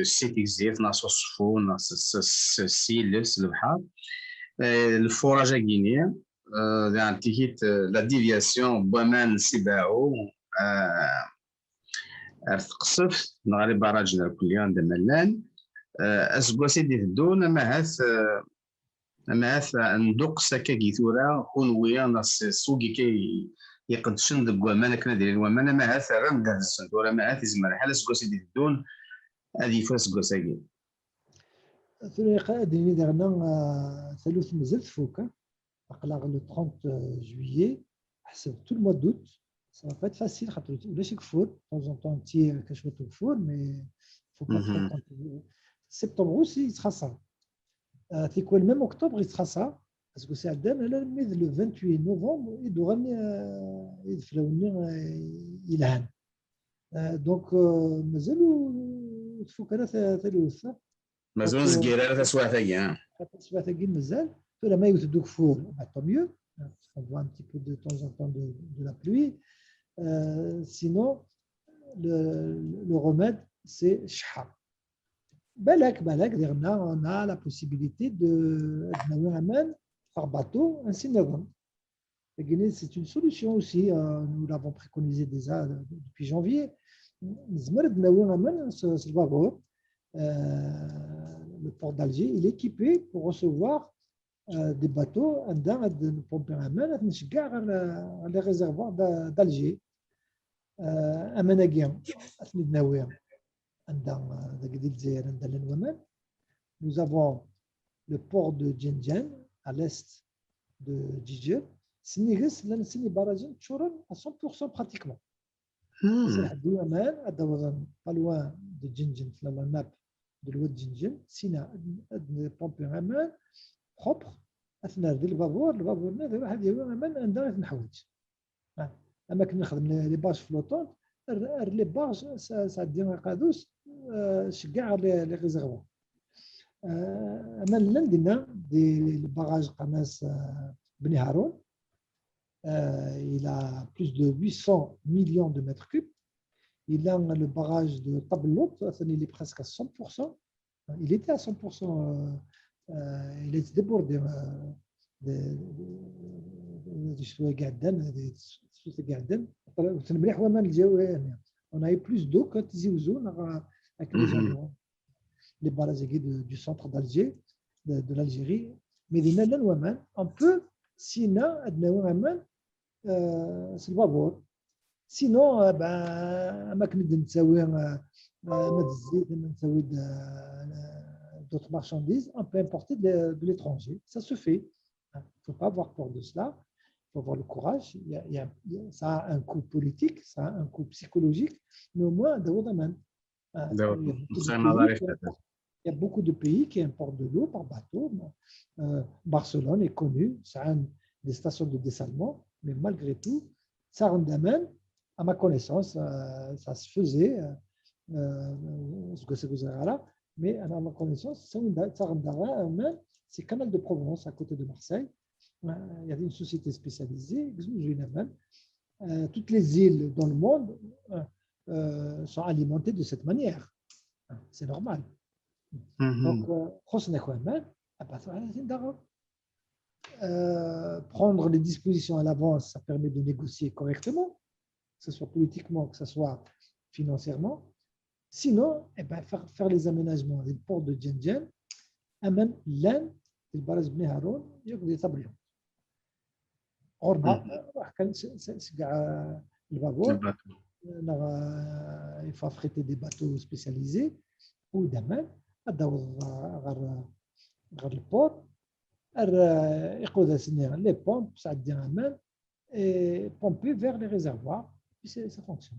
si Tegzirt neɣ s Uṣeffu neɣ s yiles, s lebḥer, lfuraj-agi-nni, daɣen tigit, la déviation n waman si Baɛu ar Teqseft neɣ les barrages n Rkelli anda ma llan, aseggas i d-iteddun, amahat amahat nduqes akkagi tura, kunwi neɣ s wigi kan iqeddcen deg waman akken ad ilin waman, amahat rran-d ad dsen tura, amahat izmer lḥal aseggas i d-iteddun ad yeffeɣ aseggas-agi. Tura ad d-nini daɣen taluft mazal tfuk. Aql-aɣ le trente juillet, ḥseb tout le mois d'août, ça va pas être facile, xaṭer ulac ageffur, de temps en temps tir kan cwiṭ ugeffur, mais faut pas trop compter. Septembre aussi yettxaṣṣa. Tikwal même octobre yettxaṣṣa, parce que c'est alammi d le vingt-huit novembre i d-uɣalen ideflawen-nni yelhan. Donc mazal ur tfuk ara taluft. Mazal ur nezgir ara taswiɛt-agi. Taswiɛt-agi mazal. Tura ma yewwet-d ugeffur, tant mieux. On voit un petit peu de temps en temps de, de la pluie. Euh, sinon, le, le remède, c'est cceḥḥa. Balak, balak, diɣenna, on a la possibilité de, ad nawi aman par bateau, ainsi de suite. C'est une solution aussi, euh, nous l'avons préconisé déjà depuis janvier. Nezmer ad nawi aman s lbabur. Euh, le port d'Alger, il est équipé pour recevoir euh, des bateaux anda ad npompi aman, ad nceggeɛ les réservoirs d'Alger. Euh, aman-agi ad ten-id-nawi anda, dagi di Lezzayer, anda llan waman. Nous avons le port de Djendjen, à l'est de Djidjer. Sennig-s llan sin ibarrajen ččuren à cent pour cent pratiquement. Ad d-awḍen pas loin de Djendjen, la nappe de l'oued Djendjen, sina ad npompi aman propre, ad t-nerr di lbabur, lbabur-nni ad iruḥ ad yawi aman anda i t-neḥwaǧ. Am akken nexdem les barges flottantes, err les barges, sɛeddi aqadus, ceggeɛ les réservoirs. Aman llan dinna, di le barrage qqaren-as Bni Haroun, il a plus de huit cents millions de mètres cubes. Il a le barrage de Tabellout, il est presque à cent pour cent. Il était à cent pour cent, euh, euh, il est débordé. On a eu plus d'eau que Tizi Ouzou, avec les, les barrages du centre d'Alger, de, de l'Algérie. Mais il y a, on peut, sinon, ad nawi aman, euh, c'est le babur. Sinon, euh, ben, am akken i d-nettawi, euh, euh, ma d zzit, ma nettawi d'autres marchandises, on peut importer de, de l'étranger. Ça se fait. Il ne faut pas avoir peur de cela. Il faut avoir le courage. Il y a, il y a, ça a un coût politique, ça a un coût psychologique, mais au moins, d'avoir aman. Il y a beaucoup de pays qui importent de l'eau par bateau. Euh, Barcelone est connue, ça a des stations de dessalement, mais malgré tout, ça rend même, à ma connaissance, euh, ça se faisait, euh, ce que c'est que là, mais à ma connaissance, ça rend même, c'est Canal de Provence à côté de Marseille. Euh, il y avait une société spécialisée, euh, toutes les îles dans le monde, euh, euh, sont alimentés de cette manière. C'est normal. Donc, euh, euh, prendre les dispositions à l'avance, ça permet de négocier correctement, que ce soit politiquement, que ce soit financièrement. Sinon, eh ben, faire, faire les aménagements des ports de Djendjen, aman llan, le barrage Bni Haroun, il y a des tableaux. Ɣur-neɣ, ruḥ kan seg lbabur, neɣ, euh, il faut affréter des bateaux spécialisés, ou d'aman, ad d-taweḍ ɣer, ɣer le port, ar, euh, iqudas-nni, les pompes, sɛeddi aman, et pomper vers les réservoirs, puis ça fonctionne.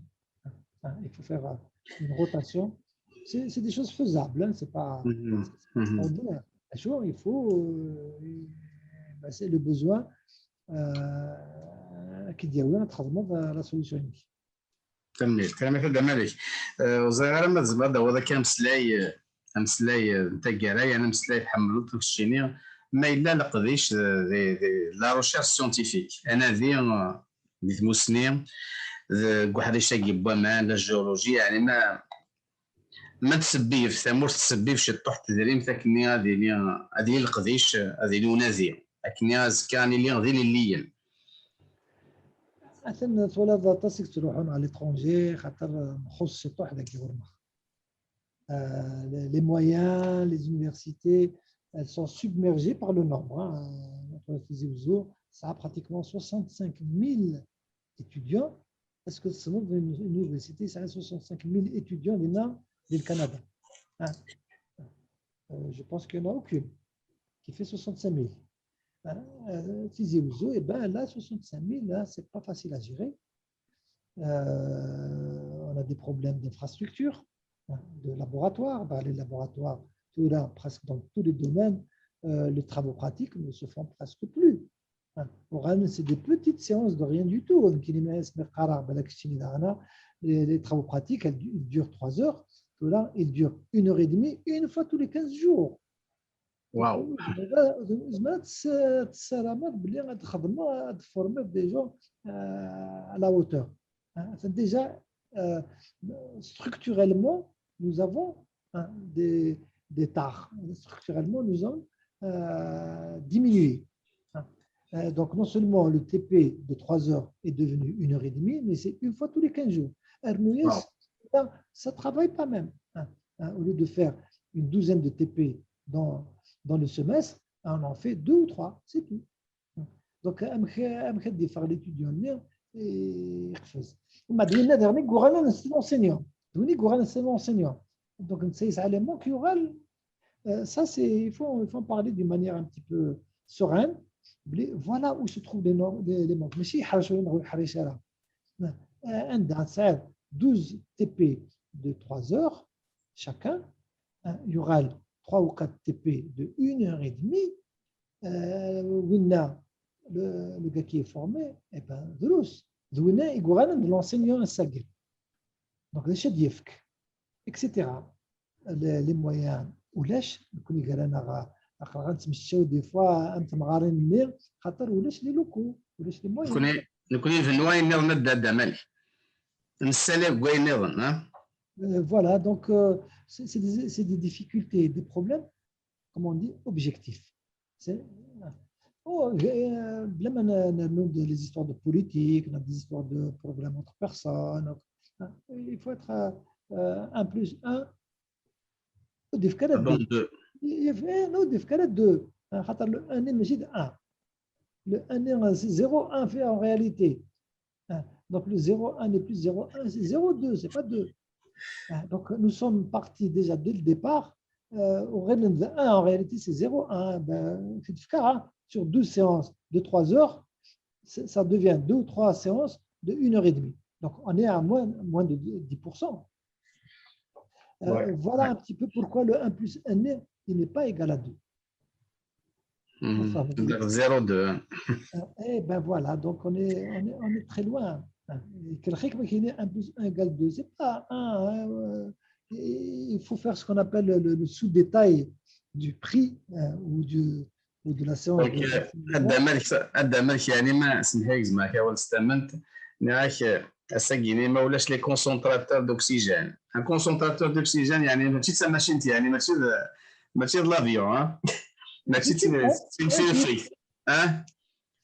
Enfin, il faut faire, euh, une rotation. C'est des choses faisables, hein, c'est pas, mm -hmm. Extraordinaire. Il faut, euh, ben, c'est le besoin, euh, ad k-id-yawi ad txedmeḍ, euh, la solution-inek. Tanemmirt, tanemmirt a Dda Malek. Euh, ur ẓriɣ ara ma tzemreḍ ad d-tawiḍ akka ameslay, euh, ameslay, euh, n taggara, yeɛni ameslay tḥemmleḍ, keččini, ma yella leqdic, euh, di, di la recherche scientifique, anadi, euh, di tmussni, deg uḥric-agi n waman, la géologie, yeɛni ma, ma tettsebbib, tamurt tettsebbib ciṭṭuḥ n tedrimt, akkenni ad yili, ad yili leqdic, ad yili unadi, akkenni azekka ad nili d ilelliyen. Atan twalaḍ aṭas i yettruḥun à l'étranger, xaṭer nxuṣṣ ciṭṭuḥ dagi ɣur-neɣ. Euh, les, les moyens, les universités, elles sont submergées par le nombre, hein. Notre Tizi Ouzou, ça a pratiquement soixante-cinq mille étudiants. Est-ce que c'est une, une université, ça a soixante-cinq mille étudiants, il y en a, au Canada, hein? Euh, je pense qu'il n'y en a aucune qui fait soixante-cinq mille. Hein? Euh, Tizi Ouzou, eh ben, là, soixante-cinq mille, là, c'est pas facile à gérer. Euh, on a des problèmes d'infrastructure, hein, de laboratoire. Ben, les laboratoires, tout là, presque dans tous les domaines, euh, les travaux pratiques ne se font presque plus. Hein. Pour eux, c'est des petites séances de rien du tout. Donc, il est, les, les travaux pratiques, elles du- durent trois heures. Tout là, ils durent une heure et demie, une fois tous les quinze jours. Waouh. Tessarameḍ belli ad txedmeḍ, ad tformiḍ des gens, euh, à la hauteur. Hein, c'est déjà, euh, structurellement, nous avons, hein, des, des tares. Structurellement, nous avons, euh, diminué. Hein. Euh, donc, non seulement le T P de trois heures est devenu une heure et demie, mais c'est une fois tous les quinze jours. Ernuyas, là, ça travaille pas même. Hein. Hein, au lieu de faire une douzaine de T P dans, dans le semestre, on en fait deux ou trois, c'est tout. Donc, amek, amek ad d-iffeɣ l'étudiant-nni, eh, iqfez. Ma d winna daɣen i yuɣalen c'est l'enseignant. D win i yuɣalen c'est l'enseignant. Donc, netta yesɛa les manques, yuɣal, euh, ça, c'est, il faut, il faut en parler d'une manière un petit peu sereine. Belli, voilà où se trouvent les, no- les, les manques. Mačči yeḥrec win ur yeḥric ara. Euh, anda tesɛiḍ douze T P de trois heures chacun, hein, yuɣal trois ou quatre T P de une heure et demie, euh, winna, le, le gars qui est formé, eh ben, drus. D winna i yuɣalen d l'enseignant ass-agi. Donc, d acu ad yefk, et cetera. Les, les moyens, ulac, nekkni gar-aneɣ, aql-aɣ ad nettmecčaw des fois am temɣarin-nni, xaṭer ulac les locaux, ulac les moyens. Nekkni, nekkni nbennu ayen nniḍen a Dda Malek. Nessali deg wayen nniḍen, ha? Euh, voilà, donc, euh, c'est c'est des, c'est des difficultés, des problèmes, comme on dit, objectifs. C'est, oh, euh, bla ma n- n- n- les histoires de politique, on a des histoeurs de problèmes entre personnes. Donc, hein, il faut être, euh, euh, un plus un, ur d-yefki ara Bon, deux. deux. Il faut, eh, non, ur d-yefki ara deux. Hein, xaṭer le un n'est pas un. Le un n'est, c'est zéro un fait en réalité. Hein, donc le zéro un n'est plus zéro un, c'est zéro deux, c'est pas deux. Hein, donc nous sommes partis déjà dès le départ. Euh, au Rennes un, en réalité, c'est zéro un. Ben, c'est différent, hein. Sur douze séances de trois heures, c'est- ça devient deux ou trois séances de une heure et demie. Donc, on est à moins, moins de dix pour cent. Euh, Ouais, voilà ouais. Un petit peu pourquoi le un plus un n'est, il n'est pas égal à deux. Mhm. Ça veut dire- Donc, zéro deux. Euh, eh ben voilà, donc on est, on est, on est très loin. Hein. Et que le rythme qui est un plus un égale deux, c'est pas un, hein, euh, et il faut faire ce qu'on appelle le, le- le sous-détail du prix, euh, ou, du, ou de la séance. Donc, de- euh, a Dda Malek, a Dda Malek, yeɛni ma semḥ-iyi gezmeɣ-ak awal s tamment, nniɣ-ak, euh, ass-agi-ni ma ulac les concentrateurs d'oxygène. Un concentrateur d'oxygène, yeɛni mačči d tamacint, yeɛni mačči d, mačči d l'avion, hein? Mačči d tin- d tin- d tin- hein?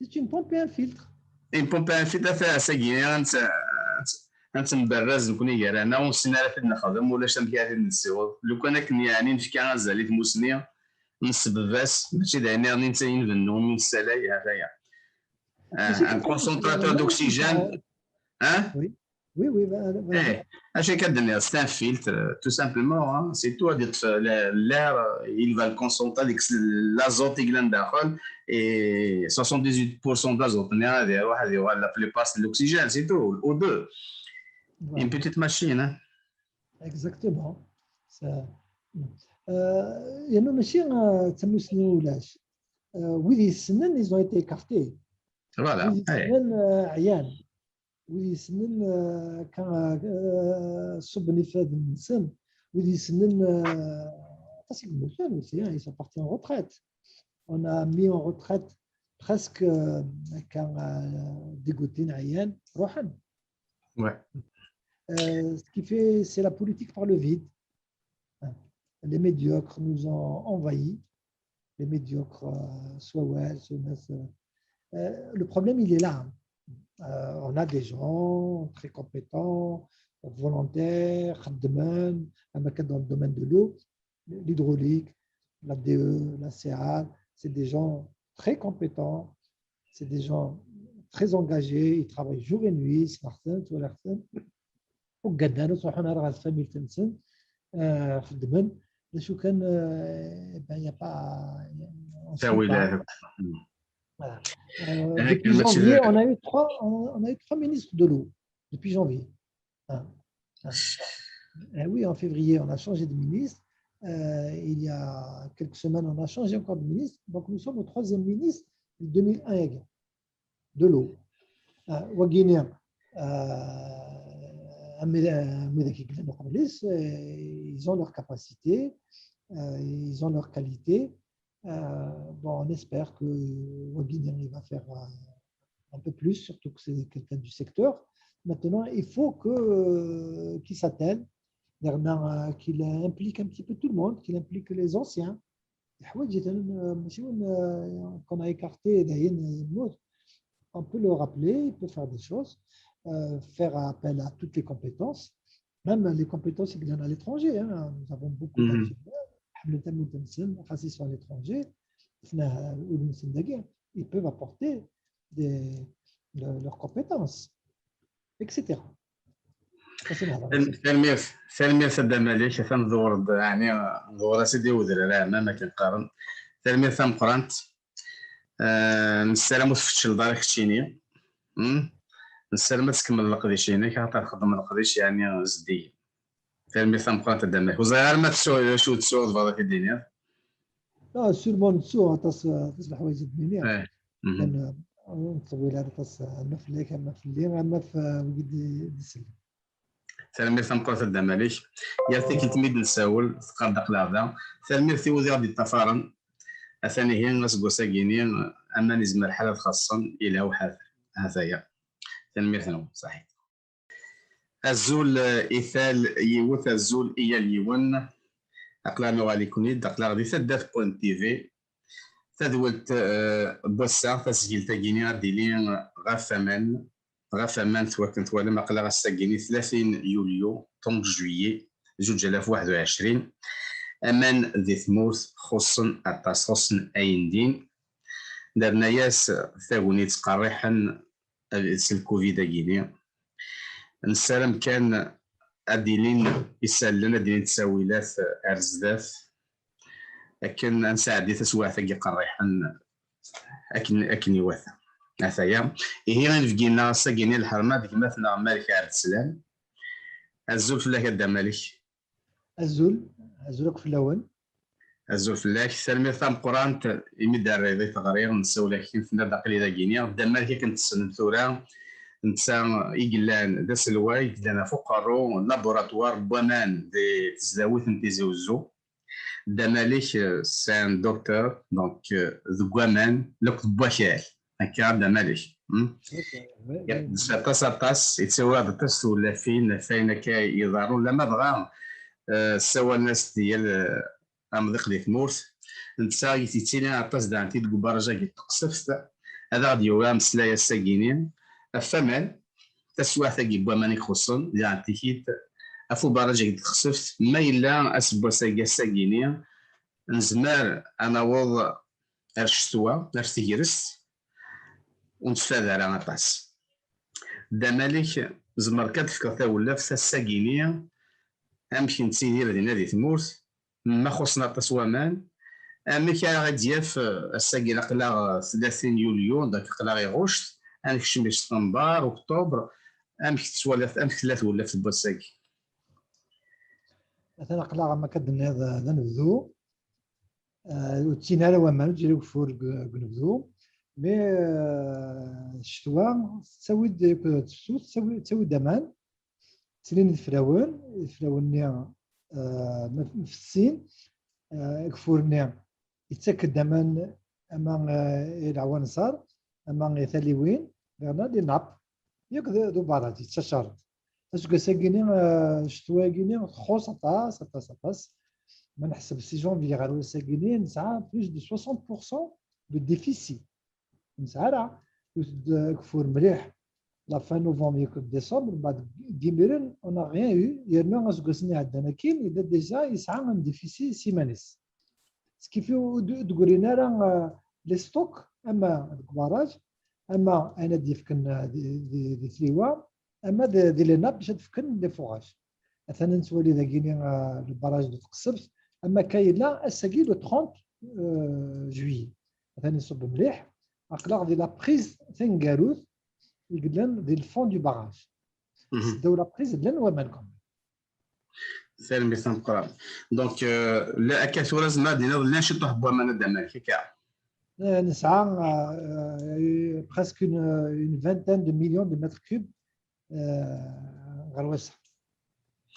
C'est une pompe et un filtre. Une pompe et un filtre, ass-agi-ni ad nett- ad nettembarraz nekkni gar-aneɣ, ur nessin ara ad t-id-nexdem, ulac amek ara t-id-nessiweḍ. Lukan akken yeɛni nefka azal i tmussni, nesbebb-as, mačči d ayen nniḍen i netta i nbennu, i nessalay, ha-t-aya. Mais c'est Un pour ça que concentrateur c'est d'oxygène, hein? Oui, oui, bah, voilà. Eh, acu akka d-nniɣ, c'est un filtre, euh, tout simplement, hein. C'est tout, ad yeṭṭef le- l'air, euh, il va le concentrer avec l'azote i yellan daxel, et soixante-dix-huit pour cent d'azote-nni ad iruḥ, ad yuɣal la plupart c'est l'oxygène, c'est tout, ou deux. Voilà. Une petite machine, hein. Exactement. Ça, euh, yernu mačči, euh, d tamussni ulac. Euh, wid yessnen, ils ont été écartés. Voilà. Wid yessnen ɛyan, wid yessnen kan ṣubben ifaden-nsen, wid yessnen aṭas i yemmuten aussi, ils sont partis en retraite. On a mis en retraite presque, akka, dégoûtés, ɛyan, ruḥen. Ouais. Ce qui fait, c'est la politique par le vide. Les médiocres nous ont envahis. Les médiocres, soit ouais, soit le problème, il est là. On a des gens très compétents, volontaires, dans le domaine de l'eau, l'hydraulique, la D E, la C A, c'est des gens très compétents, c'est des gens très engagés, ils travaillent jour et nuit, c'est Martin, tu vois, وقدنا نروحوا نرى هذه الفاميلي تنسن خدمن لشو كان. Ben, il n'y a pas. Depuis janvier, on a eu trois, on a eu trois ministres de l'eau depuis janvier. Ah oui, en février, on a changé de ministre. Il y a quelques semaines, on a changé encore de ministre. Donc, nous sommes au troisième ministre de deux mille un, de l'eau. Wagini, ils ont leur capacité, ils ont leur qualité. Bon, on espère que Wagini, il va faire un peu plus, surtout que c'est quelqu'un du secteur. Maintenant, il faut que qu'il s'attelle, qu'il implique un petit peu tout le monde, qu'il implique les anciens. Qu'on a écarté, on peut le rappeler, il peut faire des choses, faire appel à toutes les compétences, même les compétences qui viennent à l'étranger. Nous avons beaucoup d'ingénieurs, ils sont à l'étranger, ils peuvent apporter des, de, leurs compétences, et cetera. Tanemmirt, tanemmirt a Dda Malik, atan tḍewreḍ, ɛni tḍewreḍ-as-id i wedrar, ɛmam akken qqaren. Tanemmirt tameqqrant. Nessaram ur tfeččleḍ ara keččini. Nessaram ad tkemmleḍ leqdic-inek, axaṭer txeddmeḍ leqdic yeɛni zeddigen. Tanemmirt tameqqrant a Dda Malik. Ur ẓriɣ ara ma tsuɣ d acu tsuɣ tebɣiḍ ad t-id-tiniḍ. Sûrement nettu aṭas, aṭas n leḥwayeǧ ad d-nini. Kan ur nettṭewwil ara aṭas, ama fell-ak, ama fell-i, ama f wigi d-isellen. Tanemmirt tameqqrant a Dda Malik. Yal tikkelt mi d-nessawel, teqqar-d aql-aɣ da. Tanemmirt i wid i ɣ-d-iṭṭafaren. Atan ihi aseggas-agi-ni, aman izmer lḥal ad xaṣṣen, yelha uḥader. Ahat aya. Tanemmirt-nwen, ṣaḥit. Azul i tal yiwet, azul i yal yiwen. Aql-aɣ nuɣal-iken-id, aql-aɣ di taddart point T V. Tadwilt n wass-a, tasgilt-agi-ni ad d-tili ɣef waman, ɣef waman, wakken twalam, aql-aɣ ass-agi-ni tlatin yulyu, trente juillet, zuǧ alaf waḥed u ɛecrin. Aman di tmurt xuṣṣen aṭas, xuṣṣen ayendin. Nerna-yas taguni ttqerriḥen s lkuvid-agi-ni. Nessaram kan ad d-ilin isallen, ad d-ilin ttawilat ar zdat, akken ad nesɛeddi taswiɛt-agi qerriḥen akken, akken iwata. Ataya. Ihi, inebgi-nneɣ ass-agi-ni lḥerma d gma-tneɣ Malik Ɛebd Slam. Azul fell-ak a Dda Malik. Azul, azul akk fell-awen. Azul fell-ak, tanemmirt tameqqrant imi d-terriḍ i teɣri, nessawel-ak-in, tenna-d aql-i dagi-ni. Dda Malik akken tessnem tura, netta i yellan d aselway, yellan ɣef uqerru, laboratoire n waman di tesdawit n Tizi Uzzu. Dda Malik, c'est un docteur, donc, deg waman, akked wakal. Akka, Dda Malik. Yeqdec aṭas, aṭas, yettawi-aɣ-d aṭas n tewlafin, ɣef wayen akka iḍerrun, lama dɣa ssawalen-as-d yal amḍiq di tmurt. Netta yettili aṭas daɣen deg ubaraj-agi n Teqseft, ad aɣ-d-yawi ameslay ass-agi-ni ɣef waman, taswiɛt-agi n waman i ixuṣṣen, daɣen tikit ɣef ubaraj-agi n Teqseft, ma yella aseggas-agi, ass-agi-ni, nezmer ad naweḍ ar ccetwa, ar tegrest, ur nettfad ara aṭas. Dda Malik, zemreɣ ad d-fkeɣ tawlaft ass-agi-ni, amek nettidir dinna di tmurt, ma xuṣṣen aṭas waman, amek ara ɣ-d-yaf ass-agi, aql-aɣ tlatin yulyu, dak aql-aɣ i ɣuct, ad nekcem i september, octobre, amek tettwaliḍ, amek tella tewlaft n wass-agi? Atan aql-aɣ, am akka d-tenniḍ, d anebdu. Ur ttinin ara waman, ur ttili ugeffur deg unebdu. Mais, euh, ccetwa tettawi-d akked tefsut, tettawi-d aman. Ttilin yefrawen, yefrawen-nni, euh, ma fessin, euh, ageffur-nni yettak-d aman, ama, euh, i leɛwanṣer, ama i taliwin, yerna di nappe, yak d ubaraj yettacar-d. Aseggas-agi-ni, euh, ccetwa-agi-ni txuṣṣ aṭas, aṭas, aṭas. Ma neḥseb si janvier ɣer wass-agi-ni, nesɛa plus de soixante pour cent de déficit. Ur nesɛi ara, yewwet-d ageffur mliḥ la fin novembre, yak décembre, mbeɛd deg yimiren, on n'a rien eu, yerna aseggas-nni iɛeddan akkin, yella déjà yesɛa un déficit s iman-is. Skifi ur d-, ur d-grin ara, euh, les stocks, ama deg ubaraj, ama ayen ad d-yefken, euh, di, di, di tliwa, ama d, di les nappes bac ad fken les forages. Atan nettwali dagini, euh, le barrage de Tqessebt, ama akka yella ass-agi le trente, euh, juillet. Atan iṣubb mliḥ, aql-aɣ di la prise taneggarut i yellan di le fond du barrage. Seddaw la prise llan waman quand même. Tanemmirt tameqqrant. Donc, euh, la, akka tura zemreɣ ad d-iniɣ llan ciṭuḥ n waman a Dda Malik, akka? Euh, nesɛa, euh, presque une, une vingtaine de millions de mètres cubes, euh, ɣer wass-a.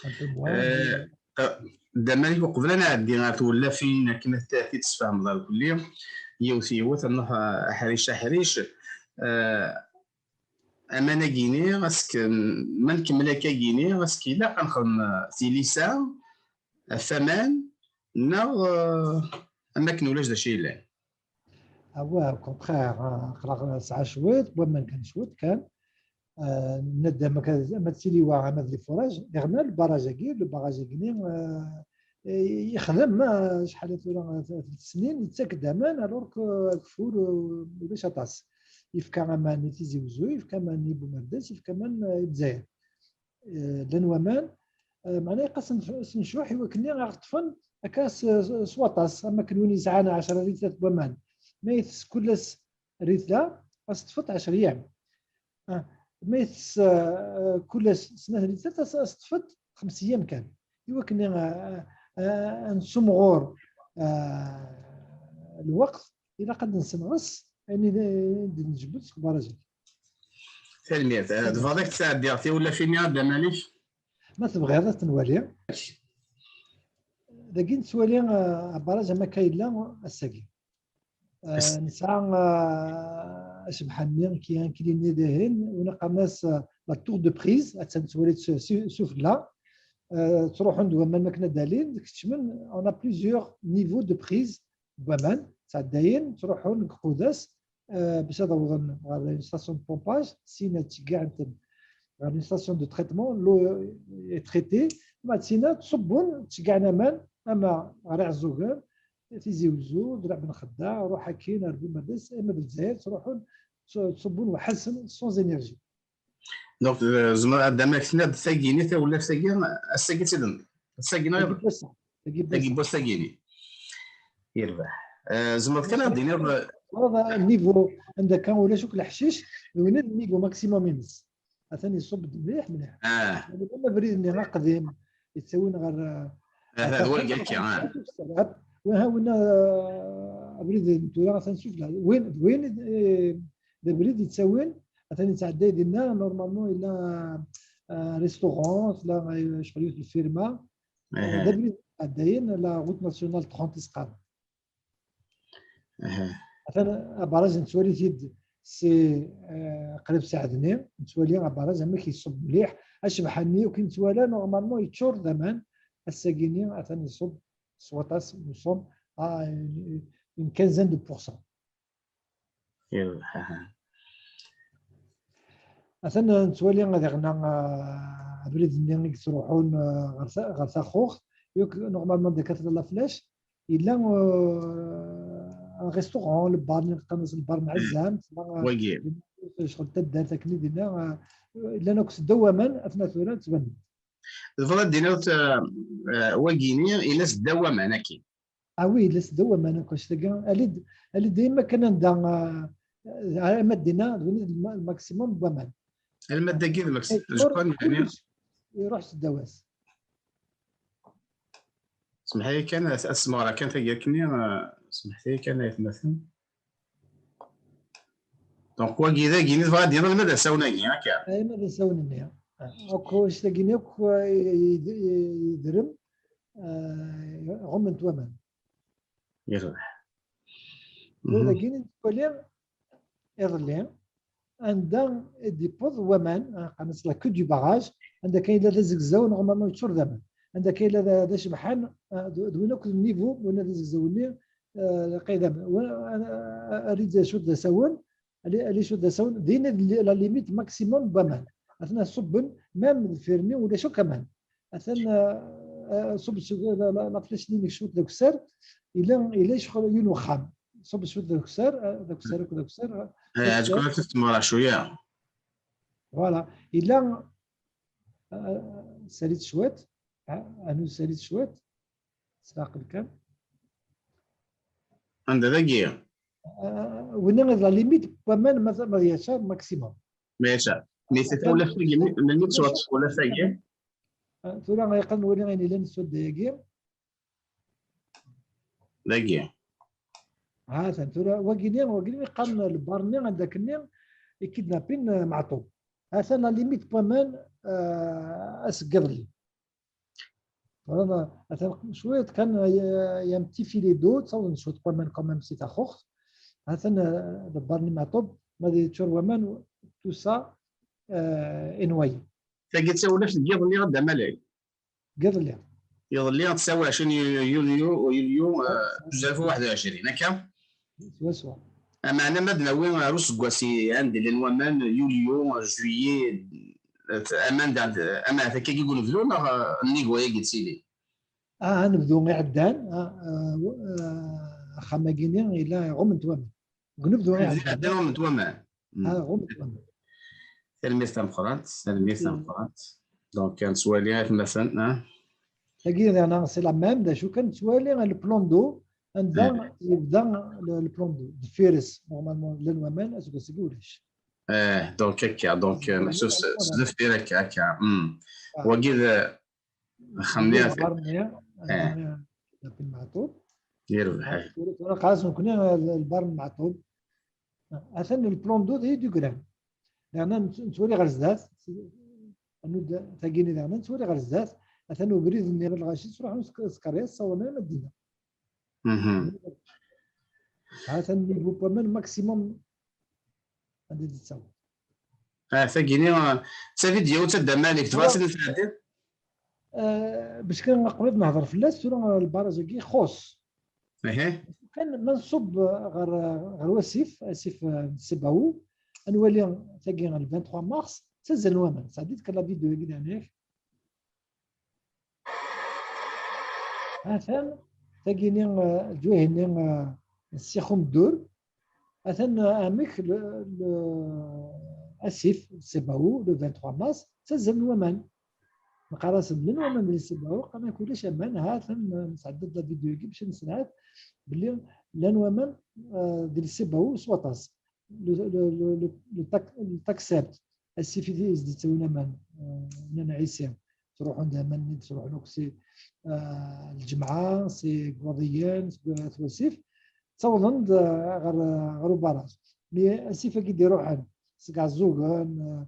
Un peu moins, euh, mais euh, Dda Malik, uqbel ad nɛeddi ɣer tewlafin akken ad t-, ad t-id-tesfehmeḍ ɣer kulli, yiwet yiwet, ad nruḥ, euh, aḥric aḥric. Euh, aman-agi-ni, ask-, ma nkemmel akka-agi-ni, ask ilaq ad nexdem, euh, tilisa ɣef waman, neɣ, euh, am akken ulac d acu yellan? Ah ouais, au contraire, hein, aql-aɣ nesɛa cwiṭ n waman kan, cwiṭ kan. Euh, nenna-d ama d, ama d tiliwa, ama d les forages, yerna le barrage-agi, le barrage-agi-ni, euh, yexdem, euh, acḥal tura, euh, tlata snin, yettak-d aman, alors que ageffur, euh, ulac aṭas. Yefka aman i Tizi Wezzu, yefka aman i Bumerdas, yefka aman, euh, i Lezzayer. Euh, llan waman, euh, meɛna ilaq ad sen-, ad sen-ncuḥ i wakken ad ɣ-ṭṭfen akka s, s, s waṭas, am akken win yesɛan ɛecra litrat n waman. Ma itess kul ass ritla, ad s-teṭṭfeḍ ɛecra yyam. Ah, ma itess, euh, kul ass snat litrat, ad s-, ad s-teṭṭfeḍ xems yyam kan. I wakken, euh, euh, ad nessumɣur, euh, lweqt, ilaq ad nessenɣes ayen i d-, d-njebbed seg ubaraj-agi. Tanemmirt. Eh, tebɣiḍ ad k-sɛeddiɣ tiwlafin-nni a Dda Malik? Ma tebɣiḍ ad t-nwali. Dagi nettwali, eh, abaraj am akka yella ass-agi. Eh, Ass- nesɛa, eh, acebḥan-nni ki incliné dihin, win qqaren-as, eh, la tour de prise, attan nettwali-tt s, s, sufella. Eh, ttruḥun-d waman akken ad d-alin, keččmen, on a plusieurs niveaux de prise n waman, ttɛeddayen, ttruḥun deg Qudas, eh, bac ad awḍen ɣer une station de pompage, sina ttceggiɛen-ten ɣer une station de traitement, l'eau est traitée, ma d sina ttṣubbun, ttceggiɛen aman, ama ɣer Iɛeẓẓugen, Tizi Wezzu, Draɛ Ben Xedda, ruḥ akkin ar Bumerdas, ama d Lezzayer, ttruḥun, tt-, ttṣubbun weḥd-sen sans énergie. Donc, euh, zemreɣ ad d-amaɣ tenniḍ tagini, tawlaft-agi, ass-agi ad tt-id-nneḍ. Ass-agi neɣ Tagi n wass-a. Tagi n tagi n wass-a. wass-agini. Yerbeḥ. Euh, zemreḍ kan ad d-tiniḍ, euh, Ɣur niveau anda kan ulac akk leḥcic, d win n niveau maximum-ines. Atan iṣubb-d mliḥ, mliḥ. Ah, Yeɛni, am abrid-nni aqdim, yettawin ɣer, eh, ah, ɣer d wagi taxxamt, akka, ah. Wa ha winna, eh, abrid n tura atan sufella. Win, d win, eh, d abrid yettawin, atan yettɛedday dinna, normalement, yella, eh, restaurant, tella, eh, ccɣel yiwet lfirma. Eh, Aha, d abrid yettɛeddayen, la route nationale trente i s-qqaren. aha. Atan abaraj nettwali-t-id si, eh, qrib saɛd-nni, nettwali abaraj amek iṣubb mliḥ, acebḥa-nni ur k-nettwala, normalement yeččur d aman, ass-agi-nni atan iṣubb s waṭas, nous sommes à une, une quinzaine de pourcents. Yerbeḥ, aha. Atan nettwali diɣna, ah, abrid-nni i yettruḥun, ah, ɣer ta-, ɣer Taxuxt. Yak, normalement, da kat la flèche, yella, ah, un restaurant, lbar, qqaren-as lbar n Ɛezzam, tella, ah, Wagi. Ccɣel taddart akken i d-yenna, ah, llan akk seddaw waman, atna tura ttbanen. Tebɣiḍ ad d-tiniḍ, euh, euh, wagini, yella seddaw waman, akkin. Ah oui, yella seddaw waman akk, actagi, ali-d, ali-d dayma kan anda, ah, ah, ama d dinna, d win i d lma-, lmaximum n waman. Alma d dagi d lmax-, Yeččur, je crois, yeɛni, kullec iruḥ seddaw-as. Semḥ-iyi kan, as-, asmeɣra kan tagi akkenni, euh, semḥet-iyi kan, ay atmaten. Donc, wagi d agini tebɣa ad d-yiniḍ ma d asawen-agi, akka? Ay, ma d asawen-nni. Akk wannect-agi akk, eh, yed-, yedrem, eh, ɣummen-t waman. Yerbeḥ. Tura dagi i nettwali iḍelli, anda i d-yewweḍ waman, ah, qqaren-as la queue du barrage, anda kan yella d azegzaw, normalement yeččur d aman. Anda kan yella d, d acebḥan, ah, d, d win akk d niveau, win d azegzaw-nni, ah, lqay d aman. Wa-, ah, ah, ah, cwiṭ d asawen, ali, ali cwiṭ d asawen, din i d la limite maximum n waman. Atna ṣubben, même deffir-nni ulac akk aman. Atan, ah, ah, ṣubb s-, la, la, la flèche-nni-inek cwiṭ d akessar, yella, yella yecɣel yiwen uxxam. Ṣubb cwiṭ d akessar, ah, d akessar akk d akessar, ah, Eh, azekka ad tmeɣra cwiya. Voilà. Yella, ah, salit cwiṭ, ah, anu salit cwiṭ, s leɛqel kan. Anda dagi? Ah, winna d la limite n waman ma, ma yeččar maximum. Ma yeččar. Mi tawlaft-agi, melmi tettwaṭṭef tawlaft-agi? Ah, tura yeqqar nwali ayen yellan s wadda-agi. Dagi. Ha-t-an, tura wagini, wagini yeqqaren lbar-nni anda akkenni ikidnapin, ah, Meɛṭub. Ha-t-an la limite n waman, ah, aseggaḍ-nni. Voilà, atan cwiṭ kan, il y a, il y a un petit filet d'eau, ttawḍen cwiṭ n waman quand même si taxuxt. Atan, euh, lbar-nni Meɛṭub, ma d yeččur waman, tout ça, euh, est noyé. Tagi d tawlaft n yiḍelli a Dda Malak. N yiḍelli. Iḍelli, tesɛa u ɛecrin yu-, yulyu, yulyu, euh, alef u waḥed u ɛecrin, akka? Swaswa. Ameɛna ma d-nawi ar useggas i, anda llan waman, yulyu, juillet, aman d, ameɛna akka i unebdu neɣ, eh, nnig wayagi d tili? Ah, anebdu iɛeddan, ah, ah, w-, ah, axxam-agi-nni yella ɣummen-t waman. Deg unebdu iɛeddan. Iɛeddan ɣummen-t waman. Ah, ɣummen-t waman. Tanemmirt tameqqrant, tanemmirt tameqqrant. Donc, ad nettwali atmaten, ah. Tagi, c'est la même, d acu kan nettwali le plan d'eau, anda yebda le, le plan d'eau, deffir-s, normalement, llan waman, aseggas-agi ulac. Eh, donc, akka, donc, euh, meḥsub s, s deffir akka, akka. Hmm. Wagi d, axxam-nni. Lbar-nni, eh, Dda Meɛṭub. Yerbeḥ. Tura, tura, xas nekkni, eh, lbar n Meɛṭub. Atan le plan d'eau d Dugran. Daɣen nett-, nettwali ɣer zdat, anud tagini daɣen nettwali ɣer zdat, atan ubrid-nni ɣer lɣaci ttruḥun s, s tkeryas, ssawḍen arma d dinna. Mhm. Atan niveau n waman maximum anda d-yettaweḍ. Ah, tagini, ah, d tavidyut a Dda Malek, tebɣa ad tt-id-tesɛeddi? Ah, bac kan qrib nehḍer fell-as, tura lbaraj-agi ixuṣ. Kan ma nṣubb ɣer, ɣer wasif, asif, ah, n Sibaou, ad nwali tagi le vingt-trois mars, ttazzalen waman. Sɛeddi-d kan la vidéo-agi daɣen. Atan, tagini, ah, lǧuhi-nni, ah, n Sixum Ddur, atan, ah, amek le, le, asif, Sibaou, le vingt-trois mars, ttazzalen waman. Neqqar-asen llan waman di Sibaou, qqaren-ak ulac aman, ha-t-an, ah, nesɛedda-d la vidéo-agi bac ad nesselɛet belli llan waman, ah, di Sibaou s waṭas. Le, le, le, le, le tac-, le taxept, asif i s-d-yettawin aman, ah, nnan ɛisi, ttruḥun d aman-nni d-ttruḥun akk si, ah, lǧemɛa, si Iwaḍiyen, seg At Wasif, ttawḍen-d, ah, ɣer, ɣer ubaraj. Mi asif-agi d-iruḥen seg Ɛeẓẓugen, ah,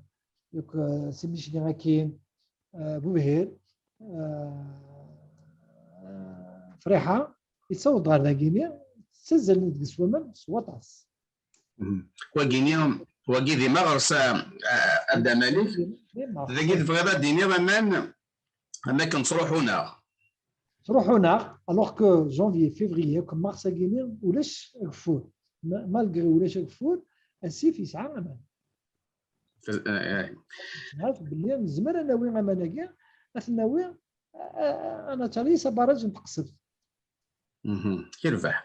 akk, ah, si Micli akkin, ah, Bubhir, ah, ah, Friḥa, yettaweḍ ɣer dagini, ttazzalen deg-s waman s waṭas. Mhm. Wagini, wagi d imeɣres, a, a, a Dda Malek. Dagi tebɣiḍ ad d-tiniḍ aman, am akken ttruḥun-aɣ. Ttruḥun-aɣ, alors que janvier, février, akk mars-agini, ulac ageffur. Ma-, malgré ulac ageffur, asif yesɛa aman. Tez-, eh, eh. Tesɛa belli nezmer ad nawi aman-agi, ad t-nawi, a, a, a, ad nattali s abaraj n Teqsebt. Mhm. Yerbeḥ.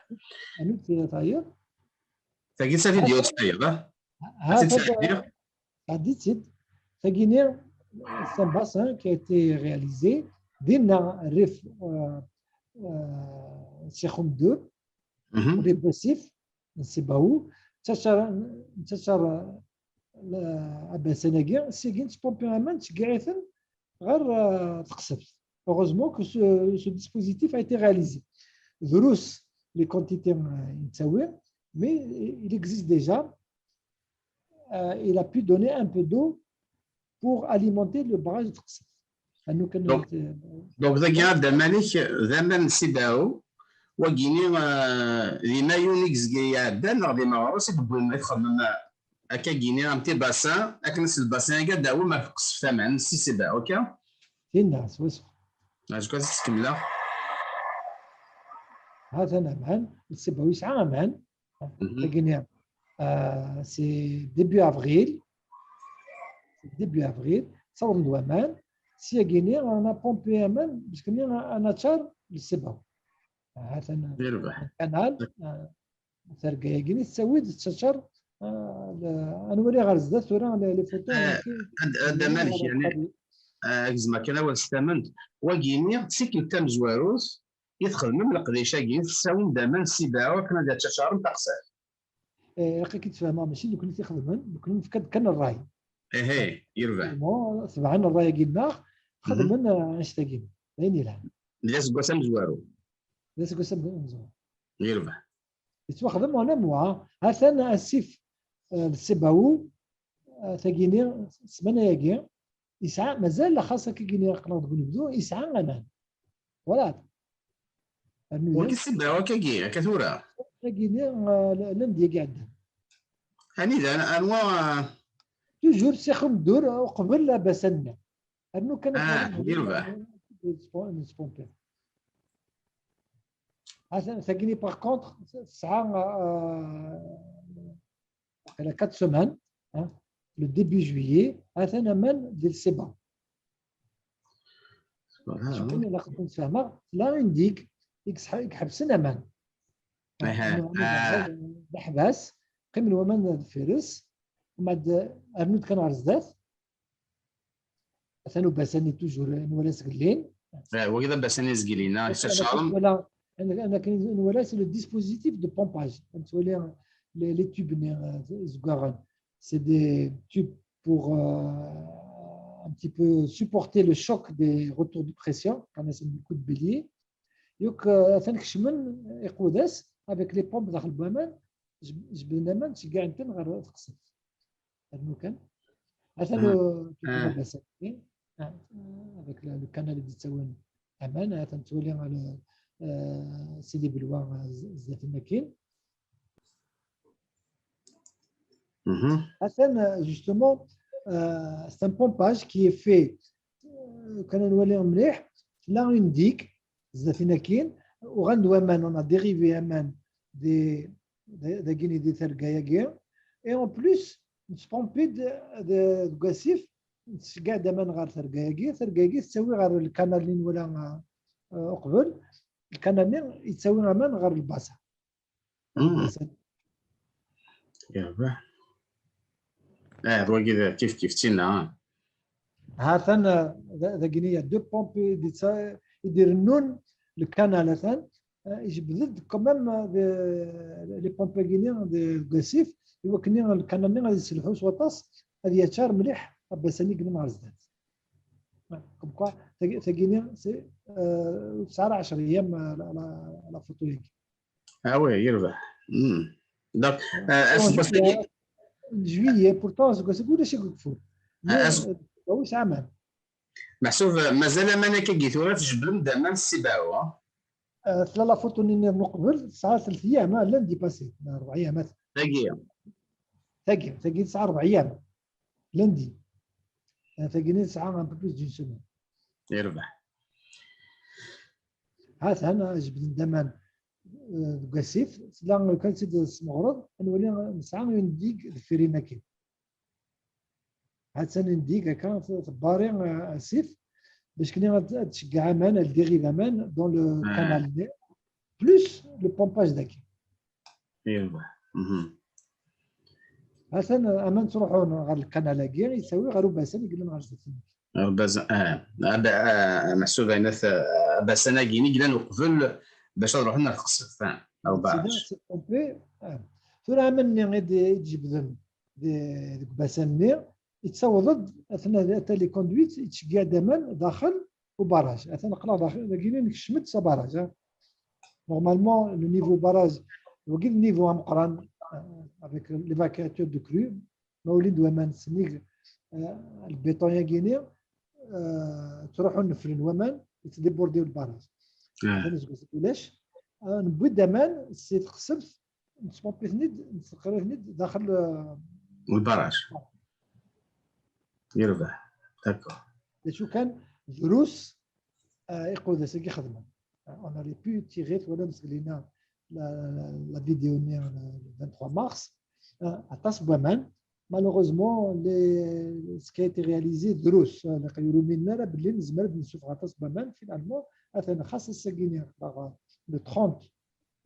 Anut tayeḍ? Tagi d tavidyut tayeḍ, ah? Ha, ad tt-id-sɛeddiɣ? Sɛeddi-tt-id. Tagini, c'est un bassin qui a été réalisé dinna rrif, euh, euh, Sixum Ddur, mhm, rrif Wasif, n Sibaou, ttacar, ttacar, euh, abasan-agi, sigi nettpumpi aman, ttceggiɛ-iten ɣer, euh, Teqsebt. Heureusement que ce, ce dispositif a été réalisé. Drus les quantités, euh, i nettawi, mais il existe déjà, euh, il a pu donner un peu d'eau pour alimenter le barrage de Tqesset. Anu kan Donc, donc dagi ad aman-ik d aman n Sibaɛu, wagini, euh, di mayun i yezga iɛeddan neɣ di meɣres i d-wwin i txedmem, euh, akka gini am ti bassin, akken s lbassin-agi ad d-awim ar Tqesset aman si Sibaɛu, akka? Tinna, swaswa. Azekka ad tt-kemmleɣ. Hatan aman, Sibaɛu yesɛa aman. Tagini, euh, c'est début avril. Début avril, ttawḍen-d waman. Syagini, on a pompé aman, parce que on a tchar le Sibaɛu. Hatan, Yerbeḥ. Canal, euh, targa-yagini tettawi-d tettaččar, euh, le- ad nwali ɣer zdat tura les photos. Ad ad aman-ik, yani, gzem akken awal s tamment, wagini d tikkelt tamezwarut i txedmem leqdic-agi, tessawim-d aman Sibaɛu akken ad aččačaren Taqesset. Eh, ilaq ad k-id-sfehmeɣ, mačči d nekkni i t-ixedmen, nekkni nefka-d kan ṛṛay. Ihi, yerbeḥ. Tebɛen ṛṛay-agi-nneɣ, xedmen, eh, annect-agi. D ayen yelhan. D aseggas amezwaru. D aseggas amezwaru. Yerbeḥ. Yettwaxdem en un mois. Hatan asif, eh, n Sibaɛu, eh, tagini, ssmana-yagi, yesɛa, mazal xas akkagini aql-aɣ deg unebdu, yesɛa aman. Voilà. Wagi Sibaɛu akkagi, akka tura? Tagini, eh, lundi-agi iɛeddan. Anida, anwa? Toujours Sixum Dur uqbel Abasan-nni. Rnu kan Ah, yerbeḥ. Nespompir. Hatan, tagini, par contre, tesɛa, euh, elle a quatre semaines, hein, le début juillet, hatan aman di Sibaɛu. Cukkan ilaq ad ken-sfehmeɣ, tella une digue i yesḥ- i iḥebsen aman. Aha, Aman d aḥbas, qqimen waman deffir-s, umbeɛd rnu-d kan ɣer zdat. Atan ubasan-nni toujours nwala-s gellin. Eh, wagi d abasan izgilin, ah, Ana kan nwala, ana, ana kan nwala, c'est le dispositif de pompage. Nettwali les, les tubes-nni, euh, zeggaɣen. C'est des tubes pour, euh, un petit peu supporter le choc des retours de pression, comme c'est le coup de bélier. Donc, euh, atan kecmen iqud-as avec les pompes daxel n waman, jeb- jebden aman, ceggɛen-ten ɣer Tqesset. Rnu kan. Atan, euh, avec le, le canal i d-yettawin aman, atan twali, euh, Sidi Belwa, euh, z- zdat-nnekin. Atan, euh, justement, euh, c'est un pompage qui est fait, euh, kan nwali mliḥ, tella une digue, zdat-nnekin, uɣalen-d waman, on a dérivé aman des, des, dagini di terga-agi. Et en plus, nespompid de, deg wasif, ntceggeɛ-d aman ɣer terga-agi, terga-agi tettawi ɣer lkanal-nni nwala, euh, uqbel, lkanal-nni yettawi aman ɣer lbasa. Yerbeḥ. Ah, d wagi d kif kif d tinna, ah. Hatan, euh, da- dagini, il y a deux pompes i d-itta- i d-irennun lkanal, atan, euh, ijebbed-d quand même, euh, de- les pompes-agi-nni deg wasif, i wakken lkanal-nni ad yesselḥu s waṭas, ad yaččar mliḥ abasan i yellan ɣer zdat. Comme quoi, tagi- tagini, c'est, euh, ur tesɛi ara ɛecra ayyam, euh, la- la- la photo-agi. Ah oui, yerbeḥ. Donc, euh, aseggas-agi, juillet, pourtant, aseggas-agi ulac deg ugeffur. Ah, as- Wi yesɛa aman. Meḥsub, euh, mazal aman akkagi tura tjebbdem-d aman s Sibaɛu, ah? Euh, tella la photo-nni nniḍen uqbel, tesɛa tlata ayyam, ah, lundi passé, neɣ rebɛa ayyamat. Tagi. Tagi, tagi tesɛa rebɛa ayyam. Lundi. Ah, tagi-nni tesɛa un peu plus d'une semaine. Yerbeḥ. Hatan, ah, jebden-d aman, euh, deg wasif, tella kan tt-id-tesmeɣreḍ, ad nwali, ah, nesɛa une digue deffir-nnekin. Hatan une digue akka, t- tebari, euh, asif, bac kan ad ad tceggeɛ aman, elle dérive aman dans le canal, plus le pompage dagi. Hatan, euh, aman ttruḥun ɣer lkanal-agi, yettawi ɣer ubasan i yellan ɣer zdat-nnek. Ɣer ubasan, ah, ah, ah, meḥsub ayen at, ah, abasan-agi i yellan uqbel bac ad ruḥen ɣer Tqesset, ah, ɣer ubaraj. C'est pompé, ah. Tura aman-nni i d- i d-jebden di- deg ubasan-nni, yettaweḍ-d, atan ata les conduites, yettceggiɛ-d aman daxel ubaraj. Atan aql-aɣ daxel, dagi nekcem-d s abaraj, ah. Normalement, le niveau barrage, wagi d niveau ameqqran, euh, avec l'évacuateur de crue, ma ulin-d waman, sennig, euh, lbiṭun-yagini, euh, ttruḥun neflen waman, yettdébordé le barrage. Ah. Atan aseggas ulac. Euh, newwi-d aman si texsebt, nettpompi-ten-id, nettqerri-ten-id daxel, euh, Le barrage. Yerbeḥ. D'accord. D acu kan, drus, euh, iquddas-agi xedmen. Euh, on aurait pu tirer, twalam seg lina la, la, la vidéo-nni, euh, le vingt-trois mars, euh, aṭas n waman. Malheureusement, les, ce qui a été réalisé, drus, euh, ur umineɣ ara belli nezmer ad nessufeɣ aṭas n waman, finalement, atan xas ass-agi-nni, le trente,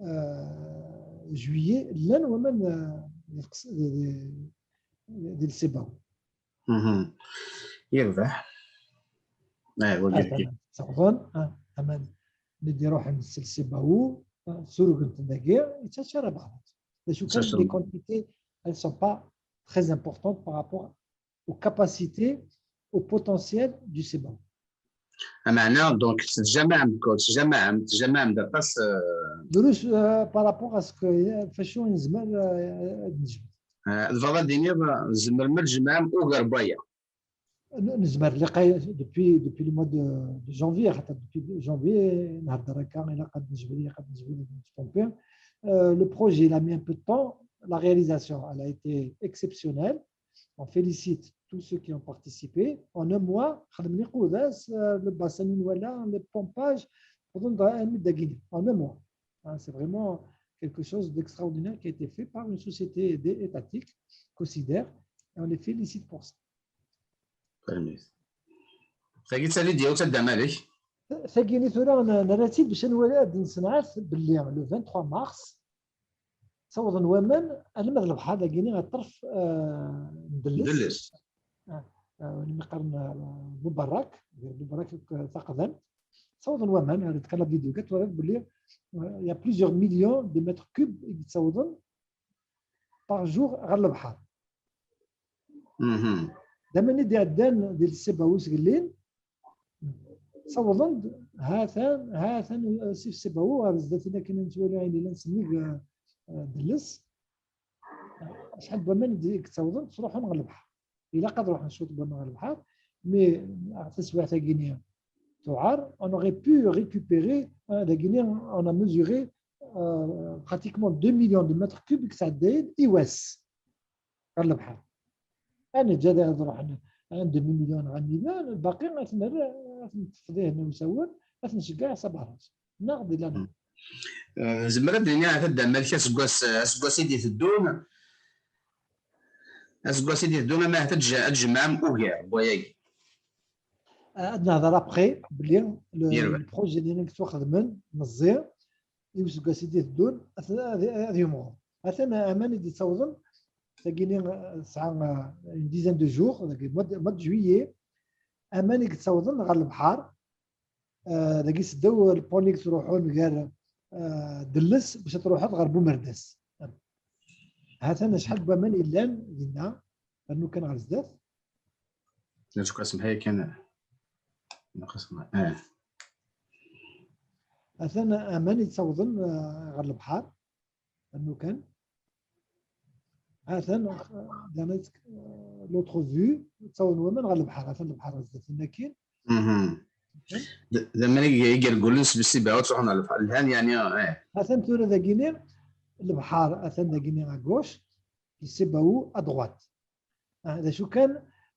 euh, juillet, llan waman, euh, di, di, di, di Lsibawi. Mhm. Yerbeḥ. Ah, wagi. Atan ttawḍen, ah, aman mi d-iruḥen s Lsibawi, ah, surgen-ten dagi, yettaččar abaɛḍ. D acu kan, les quantités, elles sont pas très importantes par rapport aux capacités, au potentiel du Sibawi. Ameɛna, donc, tettjamaɛem, tettjamaɛem, tettjamaɛem-d aṭas, euh, Drus, euh, par rapport à ce que, euh, facu nezmer, euh, ad nejbed. Euh, tebɣiḍ ad d-tiniḍ, euh, tzemrem ad tjemɛem ugar n waya. N-, nezmer, laqay, depuis, depuis le mois de, de janvier, xaṭer depuis janvier, nhedder akka, ilaq ad nejbed, ilaq ad nejbed, ad nettpompi. Euh, le projet, il a mis un peu de temps. La réalisation, elle a été exceptionnelle. On félicite tous ceux qui ont participé. En un mois, xedmen iquddas, euh, le bassin Nunwala, les pompages, xedmen armi d dagini. En un mois. Hein, c'est vraiment quelque chose d'extraordinaire qui a été fait par une société d-, étatique, Cosider, et on les félicite pour ça. Tanemmirt. Tagi d tavidyut a Dda Malek. Tagini tura n-, nerra-tt-id bac ad nwali, ad nessenɛet belli le vingt-trois mars, ttawḍen waman alma d lebḥer dagini ɣer ṭṭerf, euh, n Delles. Delles. Ah, ah, win i qqaren, ah, Bubarrak, Bubarrak, ah, taqdamt. Ttawḍen waman, ah, kan la vidéo, kan twalaḍ belli, ah, il y a plusieurs millions de mètres cubes i yettawḍen par jour ɣer lebḥer. Mhm. D aman i d-iɛeddan di Lsibawi usgellin, ttawḍen-d, ha-t-an, ha-t-an, ah, si Lsibawi ɣer zdat-in akken nettwali ayen yellan sennig, ah, ah, Delles. Acḥal n waman i d-, i yettawḍen, ttruḥun ɣer lebḥer. Ilaq ad ruḥen cwiṭ n waman ɣer lebḥer, mais ɣer taswiɛt-agi-nni tuɛer, on aurait pu récupérer, euh, dagini, on a mesuré, euh, pratiquement deux millions de mètres cubes i yesɛeddayen i wass ɣer lebḥer. Ad neǧǧ ad, ad ruḥen un demi million ɣer million, lbaqi ad t-nerr, ad t-neṭṭef dihin usawen, ad t-nceggeɛ s abaraj. Neɣ di laman. Euh, zemreɣ ad d-iniɣ a Dda Malek aseggas, aseggas i d-iteddun, aseggas i d-iteddun, ama ahat ad tj-, ad tjemɛem ugar n wayagi. Ad nehder après belli le, le projet-nni i yettwaxedmen meẓẓi i useggas i d-iteddun ad, ad, ad yemɣur. Atan aman i d-yettawḍen, tagini, euh, tesɛa, euh, une dizaine de jours, dagi mois de, mois de juillet, aman i yettawḍen ɣer lebḥer, euh, dagi seddaw lpont i yettruḥun gar, euh, Delles bac ad truḥeḍ ɣer Bumerdas. Ha-t-an acḥal n waman yellan dinna, rnu kan ɣer zdat. Neččuk asemḥay kan. Naqas ma-, ah. Atan aman yettawḍen, euh, ɣer lebḥer. Rnu kan. Atan, euh, dans, euh, l'autre vue, ttawḍen waman ɣer lebḥer. Atan lebḥer ɣer zdat-in akkin. Mhm. D, d aman i, i yergulen s Lsibawi ad truḥen ɣer lebḥer. Lhan, yani, eh. Atan tura dagini, lebḥer atan dagini à gauche, Lsibawi à droite. Ah, d acu kan,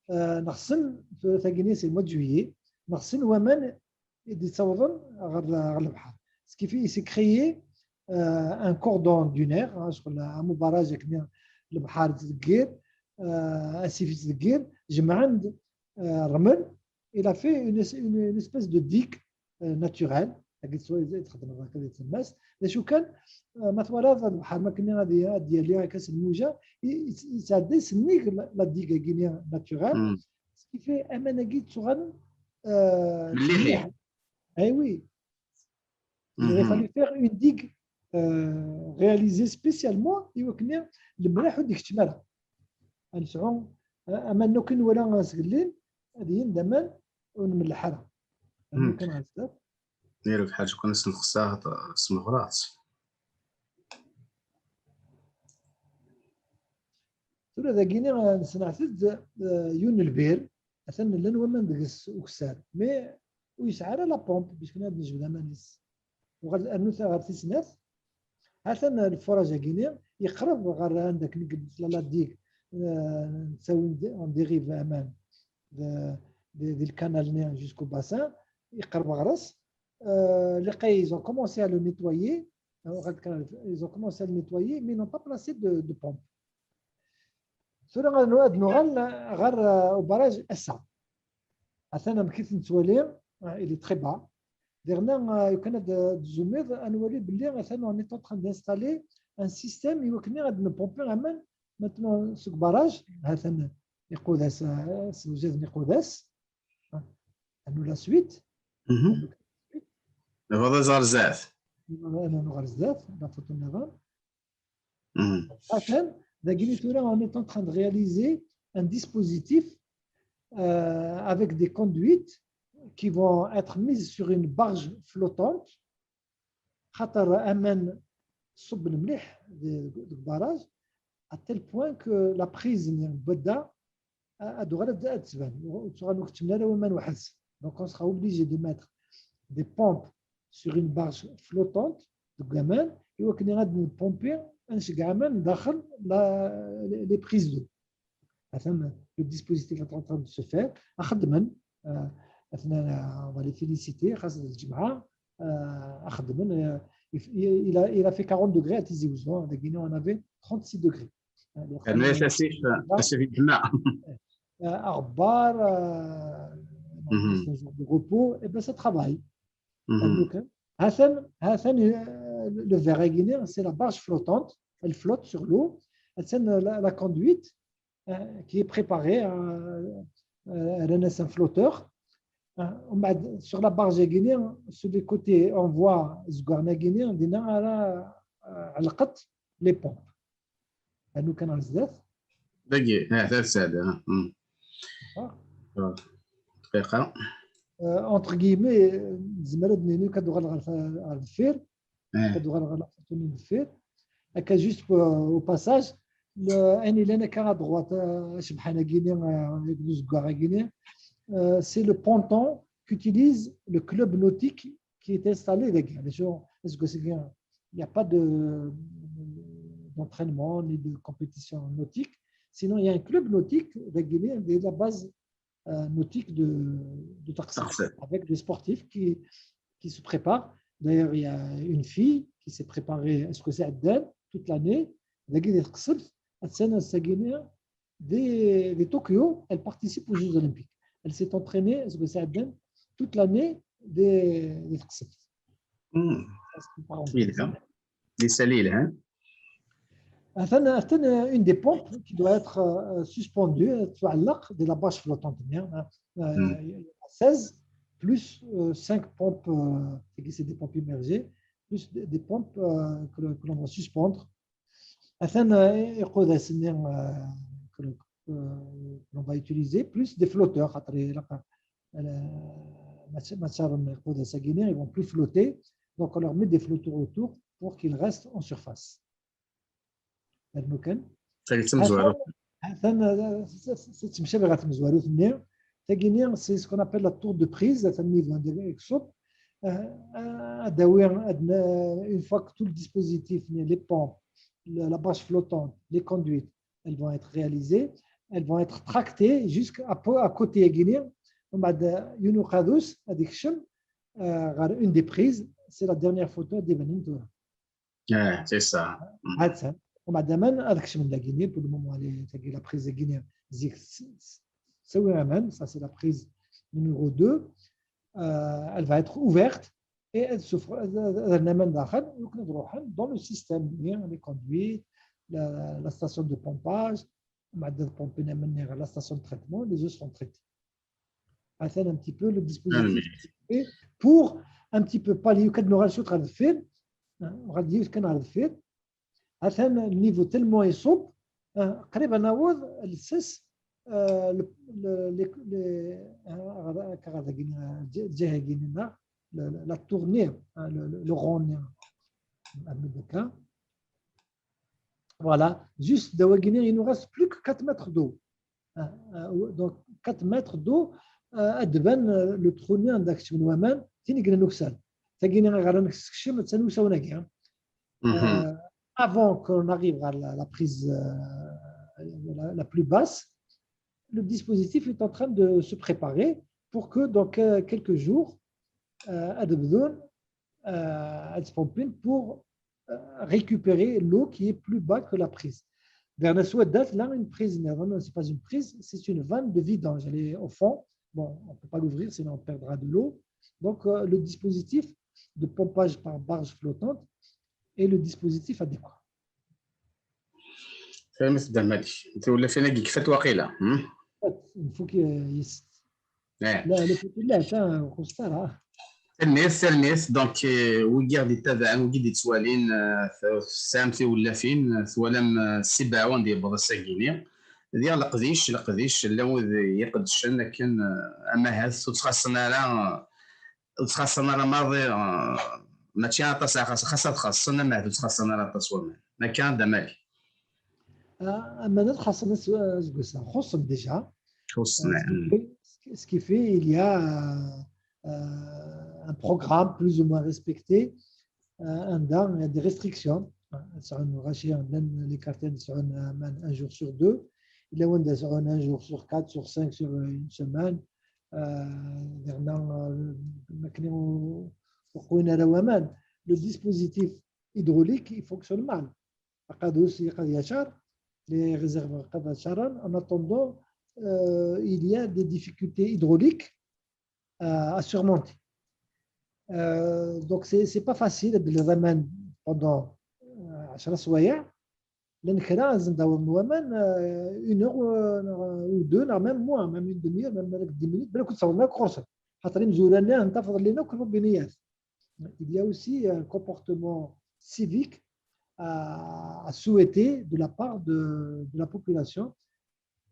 euh, neɣsen tura tagini, c'est le mois de juillet, neɣsen waman i d-yettawḍen ɣer, ɣer lebḥer. Ce qui fait, il s'est créé, euh, un cordon dunaire, hein, ccɣel am ubaraj akken lebḥer yettdeggir, euh, asif yettdeggir, jemɛen-d, euh, rrmel, il a fait une, es-, une, une espèce de digue, euh, naturelle. Tagi tettwa-, txedmeḍ akka di tlemmast. D acu kan, euh, ma twalaḍ lebḥer, ma akken ad y-, ad yali akka s lmuja, i, i, yettɛedday sennig la, la digue-agi-nni naturelle. Ce qui fait, aman-agi ttuɣalen, euh, Mliḥ. Eh oui. Il aurait fallu faire une digue, euh, réalisée spécialement i wakken lemlaḥ ur d-ikeččem ara. Ad nesɛu, euh, aman akk i nwala asgellin, ad yili d aman ur nmelleḥ ara. Aman akk ɣer zdat. Nirek ḥaǧa kan ad s-nxeṣṣer, smeɣraɣ-tt. Tura dagini, eh, nesneɛt-d, eh, yiwen n lbir, atan llan waman deg-s ukessar, mais ur yesɛi ara la pompe, puisque ad nejbed aman-is. Uɣal rnu ta ɣer tis snat, atan lfuraj-agi-ni yeqreb ɣer anda akken i yebda la digue, eh, nettawi, on dérive aman de, de, di lkanal-nni jusqu'au bassin, yeqreb ɣer-s. Euh, laqay, ils ont commencé à le nettoyer, euh, ils ont commencé à le nettoyer, mais ils n'ont pas placé de, de pompe. Tura ad nu-, ad nuɣal ɣer, euh, ubaraj ass-a. Atan amek i t-nettwali, euh, il est très bas. Diɣen, euh, lukan ad, ad tzumiḍ, ad nwali belli atan on est en train d'installer un système i wakken ad npompi aman maintenant seg ubaraj. Atan Iqudas, euh, s wzad n Iqudas. Anu la suite. Mhm. Anu la suite. Nebɣa ad ẓer zdat. Anu ɣer zdat, la photo nniḍen. Mhm. Atan, dagini tura, on est en train de réaliser un dispositif, euh, avec des conduites qui vont être mises sur une barge flottante. Xaṭer aman ṣubben mliḥ deg, deg barrage, à tel point que la prise n Bedda a, ad tuɣal ad, ad tban. Ur tuɣal ur keččmen ara waman weḥd-s. Donc on sera obligé de mettre des pompes sur une barge flottante deg waman, i wakken ad npompi, ad nceggeɛ aman daxel la, les, les prises d'eau. Atan, le dispositif est en train de se faire. Axedmen, euh, atan, euh, on va les féliciter, xas d lǧemɛa, euh, axedmen, euh, il, il a, il a fait quarante degrés à Tizi Ouzou, hein. Dagini, on avait trente-six degrés. Hein, donc, yerna asif, asif yeǧmeɛ. Euh, aɣebbar, euh, Mhm. C'est un jour de repos, et ben ça travaille. Mhm. Donc, hein, atan, atan, euh, le verre-agi-ni, c'est la barge flottante, elle flotte sur l'eau. Atan, euh, la, la conduite, euh, qui est préparée, euh, euh, rran-as un flotteur. Euh, umbeɛd, sur la barge-agi-ni, sur les côtés, on voit zgurn-agi-ni, dinna ara, euh, ɛelqent les pompes. Anu kan ɣer zdat. Dagi, ah, d sɛada. Ah. Ah. Dqiqa. Euh, entre guillemets, euh, nezmer ad nini kad uɣal ɣer, ɣer deffir, Ah. Kad uɣal ɣer la photo n deffir. Akka, juste pour, au passage, le, ayen yellan akka à droite, euh, acebḥan-agi-ni, euh, deg uzeggaɣ-agi-ni, euh, c'est le ponton qu'utilise le club nautique qui est installé dagi. Aseggas-agi, il n'y a pas de, d'entraînement ni de compétition nautique. Sinon, il y a un club nautique, dagi, de la base, euh, nautique de, de Taqsift, Taqsift, avec des sportifs qui, qui se préparent. D'ailleurs, il y a une fille qui s'est préparée à ce que c'est toute l'année. Dagi, di Taqsift, di, di Tokyo, elle participe aux Jeux Olympiques. Elle s'est entraînée, est-ce que ça donne, toute l'année di, di Taqsift. Hmm. Yelha. Di salil, hein. Atan, atan, euh, une des pompes qui doit être, euh, suspendue, euh, tuɛelleq di la barge flottante, hein. Euh, hmm. Il y a seize plus, euh, cinq pompes, euh, c'est des pompes immergées, plus des, des pompes, euh, que, que l'on va suspendre. Atan, euh, iqudas-nni, euh, que, euh, que l'on va utiliser, plus des flotteurs, xaṭer ilaq, euh, ma, ma ttarren iqudas-agi-ni, ils vont plus flotter, donc on leur met des flotteurs autour pour qu'ils restent en surface. Rnu kan. Tagi d tamezwarut. Atan, atan, euh, s-, s-, s-, tettemcabi ɣer tmezwarut-nni. Tagi-ni, c'est ce qu'on appelle la tour de prise, atan mi yebɣan dagi, euh, euh, ad awi, ad n-, une fois que tout le dispositif, les pompes, la, la barge flottante, les conduites, elles vont être réalisées, elles vont être tractées jusqu'à po-, à côté-agi-ni. Umbeɛd, euh, yiwen uqadus ad ikcem, euh, ɣer une des prises, c'est la dernière photo ad d-ibanen tura. Ah, c'est ça. Mm. Umbeɛd aman ad kecmen dagini, pour le moment, elle est, tagi, la prise-agi-ni, zik s-, s-, tsawi aman, ça c'est la prise numéro deux. Euh, elle va être ouverte et elle souffre, elle, elle, elle, aman daxel, donc nous ruḥen dans le système, les conduites, la, la station de pompage, umbeɛd ad pompen aman ɣer la station de traitement, les eaux seront traitées. Atan un petit peu le dispositif, ah, mais, pour un petit peu pallier, kad nuɣal cwiṭ ɣer deffir, hein, ɣer deffir kan ɣer deffir, atan le niveau tellement iṣubb, hein, qrib ad naweḍ lsas, euh, le, le, le, le, hein, ɣer, ɣer dagi, euh, lǧiha-agi-ni, la, la, la tournée, hein, le, le, le rond-nni. Amek akka. Voilà, juste d awagini, il nous reste plus que quatre mètres d'eau. Donc quatre mètres d'eau, ad d-ban le trou-nni anda kecmen waman, tin i yellan ukessar. Tagini i ɣer nekcem, d tanusawna-agi. Avant qu'on arrive à la, la prise euh, la, la, plus basse, le dispositif est en train de se préparer pour que dans quelques jours, euh, ad bdun, euh, ad pompin pour euh, récupérer l'eau qui est plus bas que la prise. Vers la Suède, là, une prise, c'est pas une prise, c'est une vanne de vidange. Elle est au fond. Bon, on ne peut pas l'ouvrir, sinon on perdra de l'eau. Donc, euh, le dispositif de pompage par barge flottante est le dispositif adéquat. Fehmet Dda Malik. Tiwlafin-agi kfant waqila. Nfuk yes. La, la, la, la, Tanemmirt, tanemmirt. Donc, wigi ɣ-d-ittabaɛen, wigi d-ittwalin, tesɛam tiwlafin, twalam ssibaɛu anda yewweḍ ass-agi-ni. Diɣ leqdic, leqdic, llan wid iqeddcen akken, amahat ur ttxaṣṣan ara, ur ttxaṣṣan ara maḍi, mačči aṭas, xas ad xaṣṣen, amahat ur ttxaṣṣan ara aṭas waman. Akka, Dda Malik. Aman ad xaṣṣen aseggas-a, xuṣṣen déjà. Xuṣṣen. Ce qui fait, il y a euh, un programme plus ou moins respecté, euh, anda il y a des restrictions. Ad sɛun lɣaci, llan les quartiers ad sɛun un jour sur deux. Yella wanda sɛun un jour sur quatre, sur cinq, sur une semaine. Yerna akken ur qwin ara waman. Le dispositif hydraulique, il fonctionne mal. Aqadus, aqad yacar, les réserves aqad yacarn. En attendant, euh, il y a des difficultés hydrauliques à, à surmonter. Euh, donc, c'est pas facile de les ramener pendant euh, عشرة سوايع. Llan kra, ad sen-d-awḍen waman, euh, une heure ou deux, même moins, même une demi-heure, même dix minutes, balak ur d-ttawḍen akk ɣur-sen. Xaṭer imezwura-nni ad ten-tafeḍ llan akk robiniyat. Il y a aussi un comportement civique à, à souhaiter de la part de, de la population.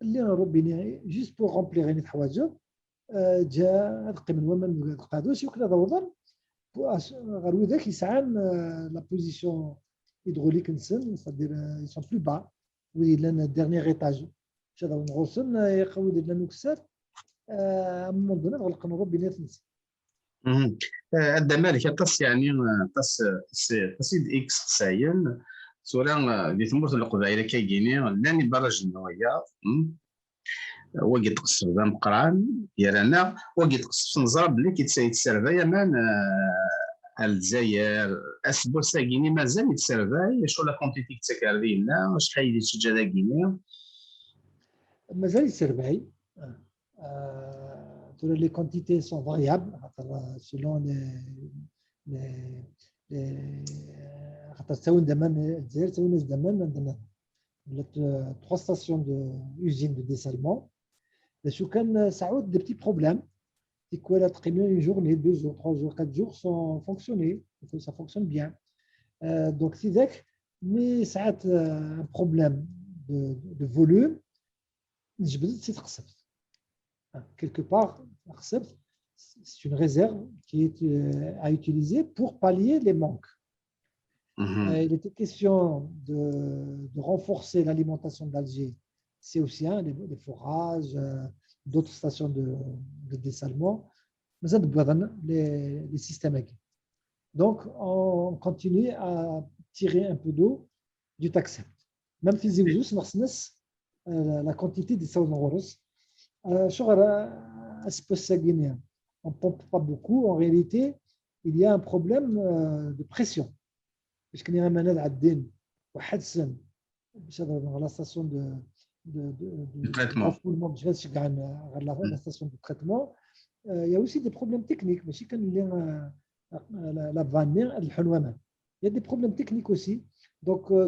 Llan robiniyat, juste pour remplir ayen i teḥwaǧeḍ, ǧa ad qqimen waman deg uqadus, iwakken ad awḍen ɣer widak yesɛan la position hydraulique-nsen, c'est-à-dire ils sont plus bas, wid yellan dernier étage. Maca ad awḍen ɣur-sen, wid yellan ukessar, à un moment donné ad ɣelqen robiniyat-nsen. A Dda Malik, aṭas yeɛni, aṭas, aṭas i d-isteqsayen. Tura di tmurt n Leqbayel akkagini llan ibarrajen n wiyaḍ. Wagi tqesf d ameqqran gar-aneɣ, wagi tqesf neẓra belli yettservay aman ar Lezzayer. Aseggas-agi-ni mazal yettservay, acu la quantité yettak ar dinna, acḥal i d-yettaǧǧa dagi-ni? Mazal yettservay. Tura les quantités sont variables selon les, les, les, xaṭer ttawin-d aman Lezzayer, ttawin-as-d aman anda nniḍen. Trois stations de usine de dessalement. D acu kan, sɛut des petits problèmes. Tikwal ad qqimen une journée, deux jours, trois jours, quatre jours sans fonctionner. Ça fonctionne bien. Euh, donc, tidak, mi sɛat un problème de, de volume, njebbed-d si tqesebt. Quelque part, tqesebt, c'est une réserve qui est euh, à utiliser pour pallier les manques. Euh, il était question de, de renforcer l'alimentation d'Alger, c'est aussi hein, les, les, forages, euh, d'autres stations de, de dessalement, mais ça, les, les systèmes. Donc, on continue à tirer un peu d'eau du taxi. Même si vous la quantité de sauce en rose, on ne pompe pas beaucoup. En réalité, il y a un problème euh, de pression. Parce qu'il y a un manège à din, la station de, de, de, de, de traitement. La station de traitement. Euh, il y a aussi des problèmes techniques, mais si la, la, la vanne, il y a des problèmes techniques aussi. Donc, euh,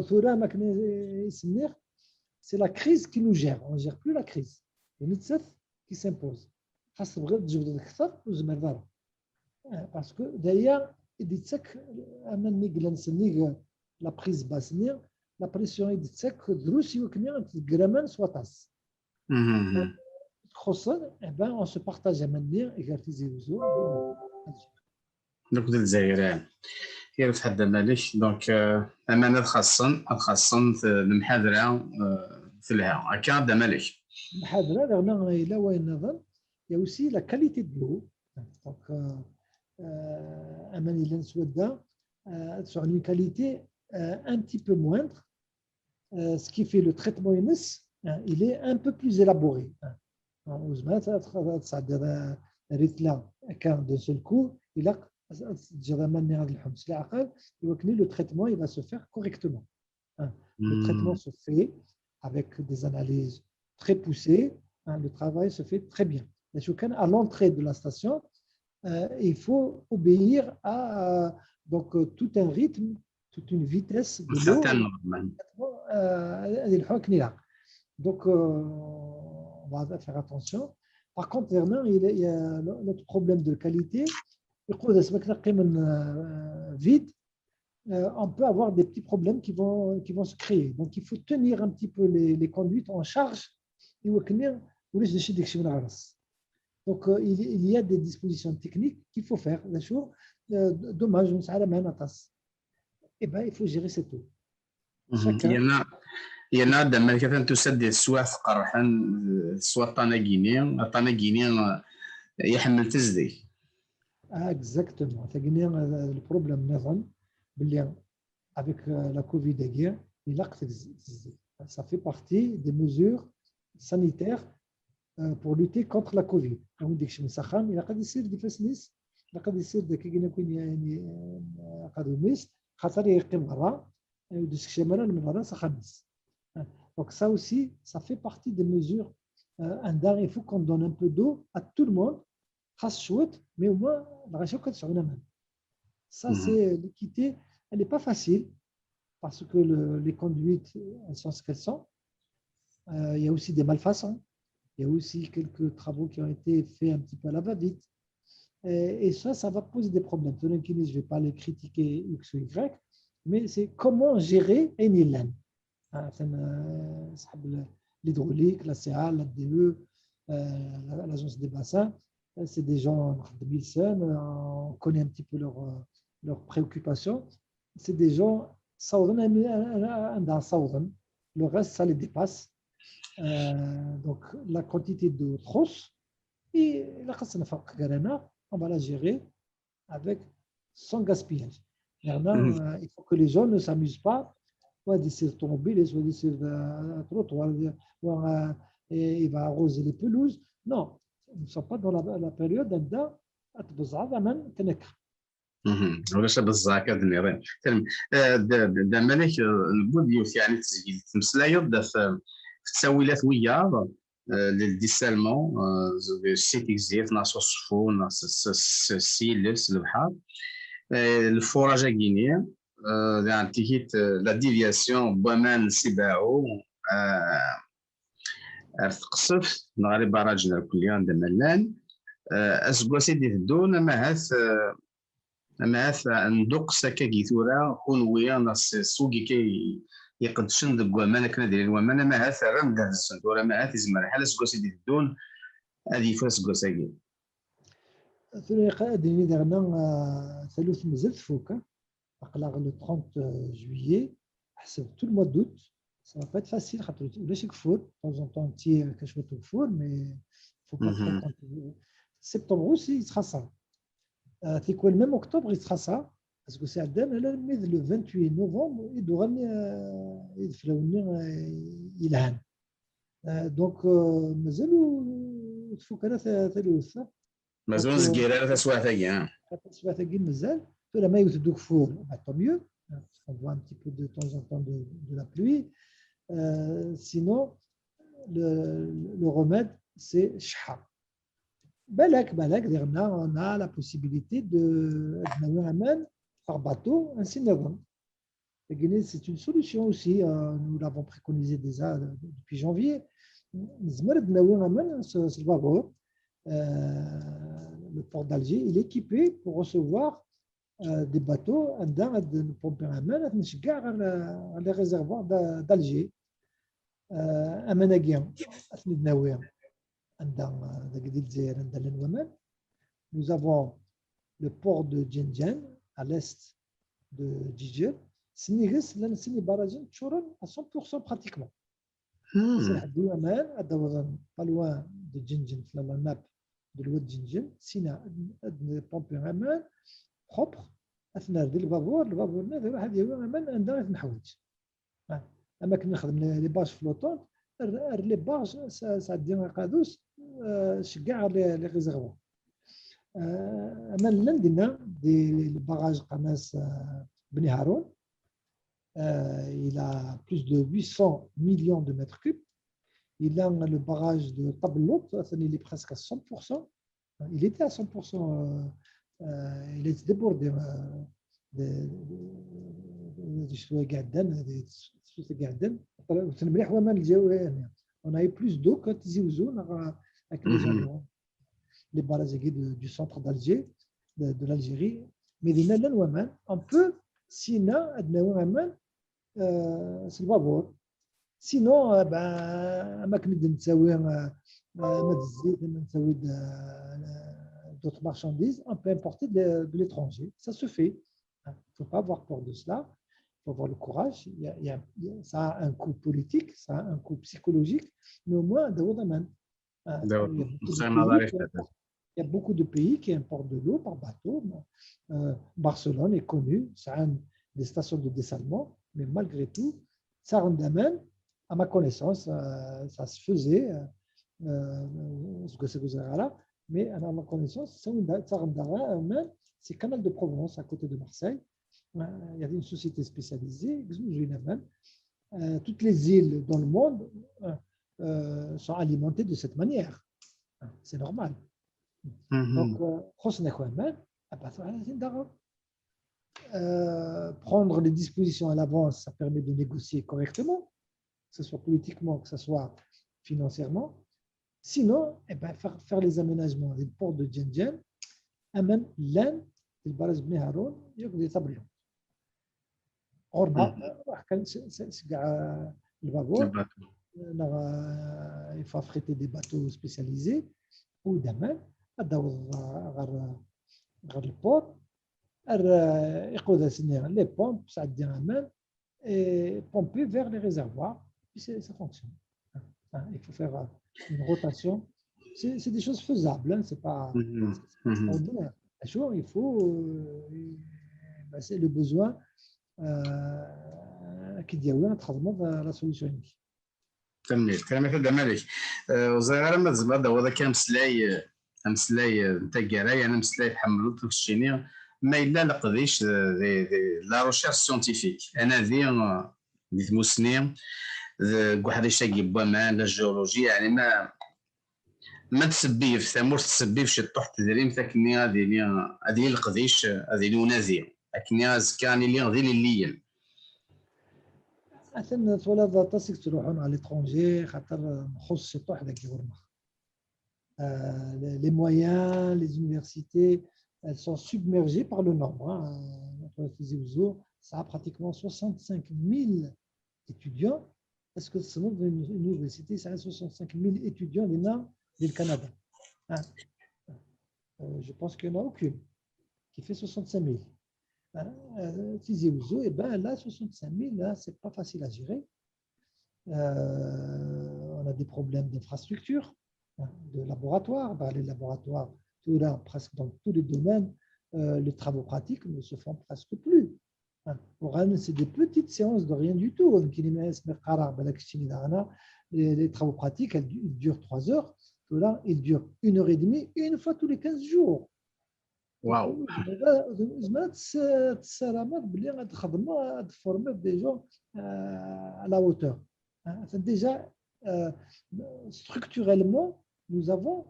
c'est la crise qui nous gère. On ne gère plus la crise. Il y a une qui s'impose. Parce que d'ailleurs, il dit que la prise basse, la pression est de sec, drus iwakken ad tger aman s waṭas. Txuṣṣen, eh ben, on se partage aman-nni gar Tizi Wezzu. Donc, d Lezzayer. Irfed Dda Malek. Donc, euh, aman ad xaṣṣen, ad xaṣṣen t-, lemḥadra, euh, telha. Akka, Dda Malek. Lemḥadra, daɣen yella wayen nniḍen. Il y a aussi la qualité de l'eau. Donc, euh, euh, aman yellan swadda, euh, ad sɛun une qualité, euh, un petit peu moindre, euh, ce qui fait le traitement-ines, hein, il est un peu plus élaboré, hein. Ur tezmireḍ ad, ad, ad tesɛeddiḍ, euh, rrif-a akka d'un seul coup, ilaq ad, ad teǧǧeḍ aman-nni ad lḥun s leɛqel, i wakken le traitement, il va se faire correctement. Hein. Le traitement se fait avec des analyses très poussées, hein, le travail se fait très bien. D'ailleurs, à l'entrée de la station, euh, il faut obéir à, euh, donc, euh, tout un rythme, toute une vitesse de l'eau. Certainement, man. Euh, donc, euh, on va faire attention. Par contre, Vernon, il y a l'autre problème de qualité. يقول إذا سمكنا قيم vide, euh, on peut avoir des petits problèmes qui vont, qui vont se créer. Donc, il faut tenir un petit peu les, les conduites en charge. Et au Kenya, donc, euh, il, il y a des dispositions techniques qu'il faut faire. Euh, dommage, on s'arrête à la. Eh ben, il faut gérer cette eau. Yerna, yerna Dda Malek, atan tusa-d teswiɛt qerrḥen, teswa aṭṭan-agi-ni, aṭṭan-agi-ni, eh, iḥemmel tezdeg. Ah, exactement. Tagini, euh, le problème, avec, euh, la covid, ça fait partie des mesures sanitaires, euh, pour lutter contre la covid. Donc, il y a des, donc ça aussi, ça fait partie des mesures, euh, il faut qu'on donne un peu d'eau à tout le monde, mais au moins, ça, c'est l'équité, elle n'est pas facile, parce que le, les conduites, elles sont ce qu'elles sont. Euh, il y a aussi des malfaçons, il y a aussi quelques travaux qui ont été faits un petit peu à la va-vite. Et, et ça, ça va poser des problèmes. Je ne vais pas les critiquer X ou Y, mais c'est comment gérer un îlot. L'hydraulique, la C A, la D E, euh, l'agence des bassins, c'est des gens de Milsen, on connaît un petit peu leurs, leurs préoccupations. C'est des gens, le reste, ça les dépasse. Euh, donc, la quantité d'eau txuṣṣ, et la, on va la gérer avec sans gaspillage. Maintenant, euh, il faut que les gens ne s'amusent pas, soit des tomobiles, soit des euh, trottoirs, euh, il va arroser les pelouses. Non, nous ne sommes pas dans la, la période où on a besoin. Ulac abeẓẓa akka d-nniḍen. Dda Malek, newwi-d yiwet yeɛni tezgilt, temmeslayeḍ-d ɣef ttawilat wiyaḍ, les dessalements, si Tigzirt neɣ s Uṣeffu neɣ s yiles, s lebḥer. Lfuraj-agi-ni, daɣen tigit, la déviation n waman si Baɛu, ar Teqseft neɣ ar ibarraǧen irkelli anda ma llan. Aseggas i d-iteddun, amahat, amahat nduqqes akkagi tura, kunwi neɣ s wigi kan iqeddcen deg waman akken ad ilin waman, amahat rran ddehn-nsen tura, amahat izmer lḥal aseggas i d-iteddun ad yeffeɣ aseggas-agi. Tura ad d-nini daɣen, taluft mazal tfuk. Aql-aɣ le trente juillet, ḥseb tout le mois d'août, ça va pas être facile, xaṭer ulac ageffur, de temps en temps, tikkelt cwiṭ ugeffur, mais faut pas trop compter. Septembre aussi, yettxaṣṣa. Tikwal même octobre, yettxaṣṣa, parce que c'est à dire, le vingt-huit novembre, i d-uɣalen, euh, ideflawen-nni, euh, yelhan. Euh, donc, euh, mazal ur tfuk ara taluft. Mazal ur nezgir ara taswiɛt-agi. Taswiɛt-agi mazal. Tura ma yewwet-d ugeffur, bah, tant mieux. On voit un petit peu de temps en temps de, de la pluie. Euh, sinon, le, le remède, c'est cceḥḥa. Balak, balak, on a la possibilité de, de nawi aman par bateau, ainsi de suite. C'est une solution aussi, euh, nous l'avons préconisé déjà depuis janvier. Nezmer ad nawi aman s lbabur. Euh, le port d'Alger, il est équipé pour recevoir, euh, des bateaux, anda ad npompi aman, ad nceggeɛ ɣer, ɣer les réservoirs d'Alger. Euh, aman-agi ad ten-id-nawi anda, euh, dagi di Lezzayer, anda llan waman. Nous avons le port de Djendjen à l'est de Djidjer, sennig-s llan sin ibarragen ččuren à cent pour cent pratiquement. Serḥ-d i waman, ad d-awḍen pas loin de Ǧenǧen, la nappe de l'oued Ǧenǧen, sina ad d-pomper aman propre, ad t-nerr di lbabur, lbabur-nni ad iruḥ ad yawi aman anda i t-neḥwaǧ. Am akken nexdem les barges flottantes, err les barges, sɛeddi aqadus, ceggeɛ les réservoirs. Aman llan dinna, di le barrage qqaren-as Bni Haroun, il a plus de huit cents millions de mètres cubes. Il a le barrage de Tabellout, il est presque à cent pour cent. Il était à cent pour cent, il est débordé. Di ccetwa iɛeddan, di tefsut iɛeddan, atan mliḥ waman lǧawi. On a eu plus d'eau que Tizi Ouzou, neɣ akken les barrages du centre d'Alger, de l'Algérie. Mais dinna llan waman, on peut, sina ad nawi aman s lbabur. Sinon, am akken i d-nettawi, ma d zzit, ma nettawi-d d'autres marchandises, on peut importer de l'étranger. Ça se fait. Il ne faut pas avoir peur de cela. Il faut avoir le courage. Il y a, il y a, ça a un coût politique, ça a un coût psychologique, mais au moins, d awḍ aman. Il y a beaucoup de pays qui importent de l'eau par bateau. Barcelone est connue, ça a des stations de dessalement, mais malgré tout, ça rend même, à ma connaissance, ça se faisait, mais à ma connaissance, ça rend même, c'est Canal de Provence à côté de Marseille. Il y avait une société spécialisée, toutes les îles dans le monde sont alimentées de cette manière. C'est normal. Donc, خصنا كمان prendre les dispositions à l'avance, ça permet de négocier correctement, que ce soit politiquement, que ce soit financièrement. Sinon, eh ben, faire, faire les aménagements des ports de Djendjen, aman llan, di lbaraj Bni Haroun, yakk di Tabellout. Ɣur-neɣ, ruḥ kan seg lbabur, neɣ il faut affréter des bateaux spécialisés, u d aman, ad d-taweḍ ɣer, ɣer le port, ar iqudas-nni, les pompes, sɛeddi aman, et pomper vers les réservoirs, puis ça fonctionne. Il faut faire une rotation. C'est des choses faisables, hein, c'est pas extraordinaire. Il faut, euh, c'est le besoin qui dit oui, entre la solution. Tanemmirt. Tanemmirt a Dda Malek. Ur ẓriɣ ara ma tzemreḍ ad d-tawiḍ akka ameslay, ameslay n taggara, yeɛni ameslay tḥemmleḍ, keččini, ma yella leqdic di la recherche scientifique, anadi di tmussni, deg uḥric-agi n waman, la géologie, yeɛni ma, ma tsebbib, tamurt tsebbib ciṭṭuḥ n tedrimt, akkenni ad yili, ad yili leqdic, ad yili unadi, akkenni azekka ad nili d ilelliyen. Atan twalaḍ aṭas i yettruḥun à l'étranger, xaṭer nxuṣṣ ciṭṭuḥ dagi ɣur-neɣ. Les moyens, les universités, elles sont submergées par le nombre. Tizi Ouzou, ça a pratiquement soixante-cinq mille étudiants. Est-ce que c'est une université, ça a soixante-cinq mille étudiants dinna, au Canada ? Je pense qu'il n'y en a aucune qui fait soixante-cinq mille. Tizi Ouzou, eh ben là, soixante-cinq mille, là, c'est pas facile à gérer. On a des problèmes d'infrastructure, de laboratoire. Ben, les laboratoires, tout là, presque dans tous les domaines, les travaux pratiques ne se font presque plus. C'est des petites séances de rien du tout. Les, les travaux pratiques, ils durent trois heures. Tout là, ils durent une heure et demie, une fois tous les quinze jours. Waouh. Des gens à la hauteur. Déjà, structurellement, nous avons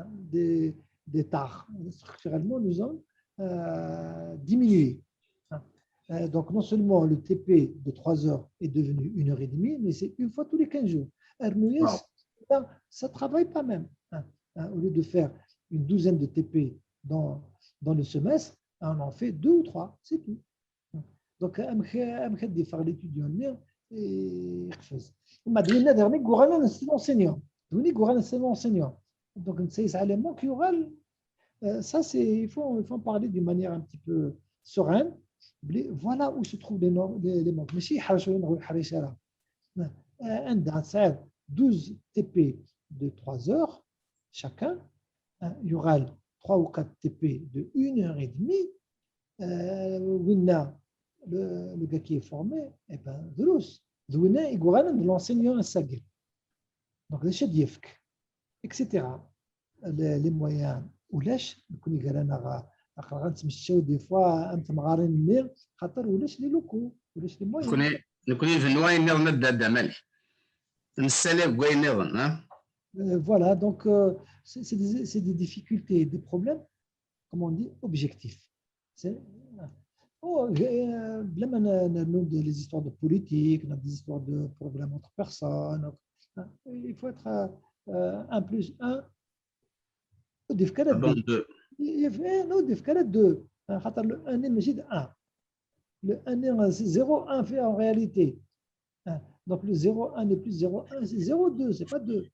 des, des tares. Structurellement, nous avons diminué. Donc, non seulement le T P de trois heures est devenu une heure et demie, mais c'est une fois tous les quinze jours. Ça ne travaille pas même. Au lieu de faire une douzaine de T P dans, dans le semestre, on en fait deux ou trois, c'est tout. Donc, amek ad d-yeffeɣ l'étudiant-nni yeqfez. Uma d winna daɣen i yuɣalen d l'enseignant. D win i yuɣalen d l'enseignant. Donc, netta yesɛa les manques, yuɣal. Ça, c'est, il faut, il faut en parler d'une manière un petit peu sereine. بلي voilà où se trouvent les, no- les, les manques. ماشي يحرسوا ولا ما يحرسش راه. آه، عندها تسعة douze T P de trois heures chacun, آه، يغال trois وقت T P de une heure et demie, آه، وين le, le gars qui est formé, eh ben, دروس. دوينا يقولنا l'enseignant الساقي. Donc, les chefs d'IFC, et cetera. Les, les moyens, ولاش نكون قال انا غا غنتمشاو des fois ام تمغارين مي خاطر ولاش les locaux, ولاش les moyens. نكون نكون نبنوا اين نظن الداده مالك نسالي بواين نظن ها Euh, voilà, donc euh, c'est c'est des, c'est des difficultés, des problèmes, comme on dit, objectifs. C'est oh, euh, بلا ما ن- نرنو des les histoires de politique, on a des histoires de problèmes entre personnes. Donc, hein, il faut être euh, euh, un plus un, يديفك على bon deux. deux. Il faut- eh, non, يديفك على deux. خاطر le un ماشي un. Le un, c'est zéro un fait en réalité. Hein, donc le zéro un n'est plus zéro un, c'est zéro deux, c'est pas deux.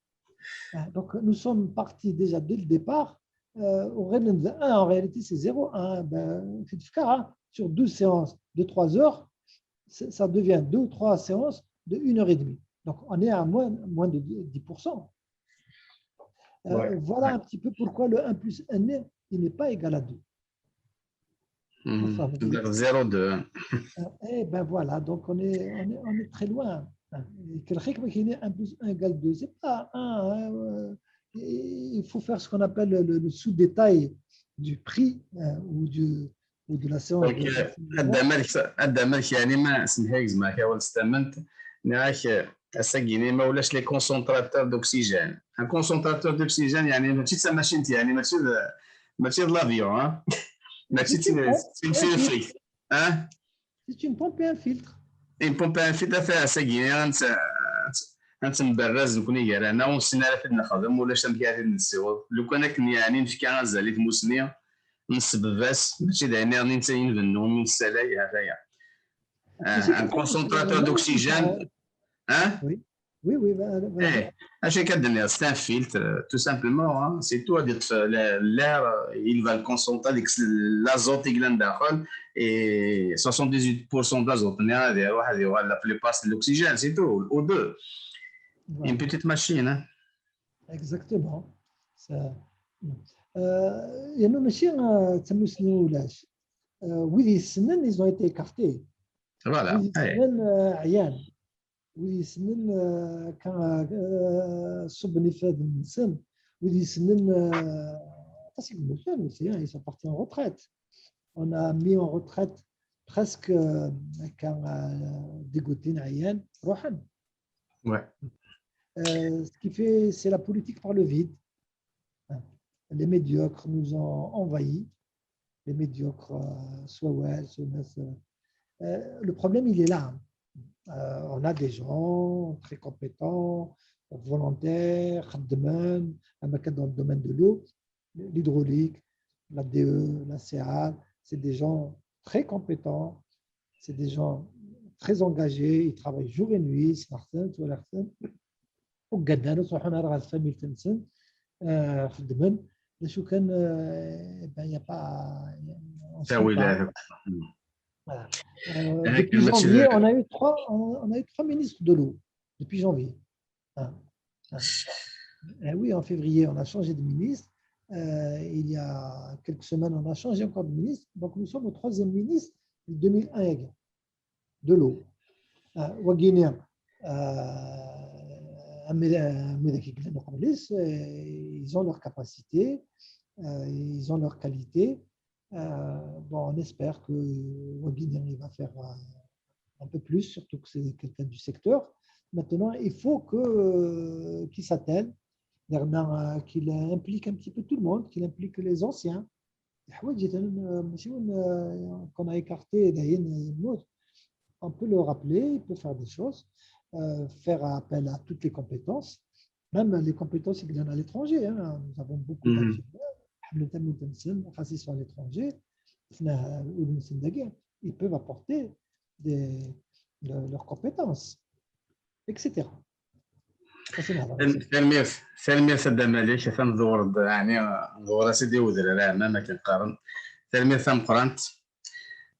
Hein, donc nous sommes partis déjà dès le départ. Euh, au réel, le un en réalité c'est zéro un. Ben, c'est différent, hein. Sur douze séances de trois heures, c'est- ça devient deux ou trois séances de une heure et demie. Donc on est à moins, moins de dix pour cent. Euh, Ouais, voilà ouais. Un petit peu pourquoi le un plus un, il n'est pas égal à deux. Mhm. Enfin, vous voyez. C'est-à-dire zéro deux. Eh ben voilà, donc on est, on est, on est très loin. Hein. Et que le rythme qui est un plus un égale deux, c'est pas un. Hein, euh, il faut faire ce qu'on appelle le, le sous-détail du prix, hein, ou, du, ou de la séance. Donc, De euh, ad d-amalek ad d-amalek يعني ما سمحي زعما كي اول ستامنت نراك اساكيني ما ولاش les concentrateurs d'oxygène. Un concentrateur d'oxygène يعني ماشي تسمى ماشي انت يعني ماشي ماشي l'avion ها ماشي تسمى ها C'est une pompe et un filtre. Une pompe et un filtre فيها اساكيني انت انت مبرز نكون يا انا ونسينا راه فين نخدم ولا شنو كاع فين نسيو لو كان كني يعني نفكي غزالي في موسني نسبباس ماشي دايرني راني نتا ينبنو من السلاي هذايا. Un concentrateur d'oxygène. Hein? Oui, oui, voilà. Eh, اش كدير؟ C'est un filtre, tout simplement. C'est tout. L'air, il va le concentrer avec l'azote اللي داخل et soixante-dix-huit pour cent d'azote. هذه واحد يغال la plupart c'est l'oxygène, c'est tout. O deux. Une petite machine. Hein? Exactement. يعني ماشي تموسني ولاش. Wid yessnen, ils ont été écartés. Voilà. Wid yessnen, عيان. Wid yessnen, kan ṣubben ifadden-nsen. Wid yessnen, aṭas i yemmuten aussi, hein, ils sont partis en retraite. On a mis en retraite presque, kan dégoûté, عيان, ruḥen. Ouais. Ce qui fait, c'est la politique par le vide. Les médiocres nous ont envahis. Les médiocres, soit ouais, soit le problème, il est là. On a des gens très compétents, volontaires, dans le domaine de l'eau, l'hydraulique, la D E, la C A, c'est des gens très compétents, c'est des gens très engagés, ils travaillent jour et nuit, c'est Martin, tu vois, Martin. وقدنا تروحون على غير فاميل تنسن خدمن. شو كان؟ Ben, il y a pas. تاويل. Voilà. Depuis janvier, on a eu trois, on a eu trois ministres de l'eau. Depuis janvier. Ah oui, en février, on a changé de ministre. Euh, il y a quelques semaines, on a changé encore de ministre. Donc, nous sommes au troisième ministre de deux mille un de l'eau. Wagini, ils ont leur capacité, ils ont leur qualité. Bon, on espère que Wagini va faire un peu plus, surtout que c'est quelqu'un du secteur. Maintenant, il faut que qu'il s'attelle, qu'il implique un petit peu tout le monde, qu'il implique les anciens. Quand on a écarté, on peut le rappeler, il peut faire des choses, euh, faire appel à toutes les compétences, même les compétences qui viennent à l'étranger. Hein. Nous avons beaucoup d'ingénieurs, ils sont à l'étranger, ils peuvent apporter des, de, leurs compétences, et cetera. Tanemmirt, tanemmirt a Dda Malik, atan tḍewreḍ, yeɛni, tḍewreḍ a sidi wedrar, ɛmam akken qqaren. Tanemmirt tameqqrant.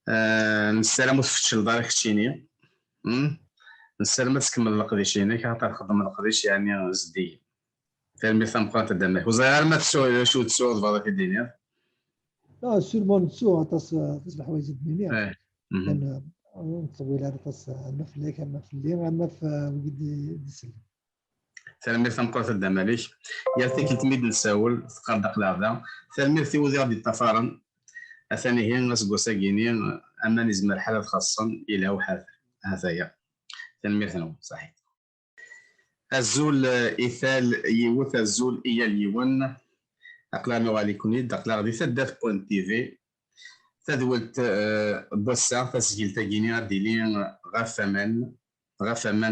Eh, nessaram ur tfeččleḍ ara keččini. Hmm? Nessaram ad tkemmleḍ leqdic-inek, axaṭer txeddmeḍ leqdic, yeɛni, zeddigen. Tanemmirt tameqqrant a Dda Malik. Ur ẓriɣ ara ma tsuɣ, acu tsuɣ tebɣiḍ ad t-id-tiniḍ? Ah, sûrement nettu aṭas, aṭas n leḥwayeǧ i d-nini. Eh, mhm. Kan, eh, ur nettḍewwil ara aṭas, eh, ama fell-ak, ama fell-i, ama f eh, wigi d-, d-isellen. Tanemmirt tameqqrant a Dda Malik. Yal tikkelt mi d-nessawel, teqqar-d aql-aɣ da. Tanemmirt i wid i ɣ-d-iṭṭafaren. Atan ihi aseggas-agi, aman izmer lḥal ad xaṣṣen, yelha uḥader. Ahat aya. Tanemmirt-nwen, saḥit. Azul, eh, i tal yiwet, azul i yal yiwen. Aql-aɣ nuɣal-iken-id, aql-aɣ di taddart point T V. Tadwilt, eh, n wass-a, tasgilt-agi-ni ad d-tili ɣef waman, ɣef waman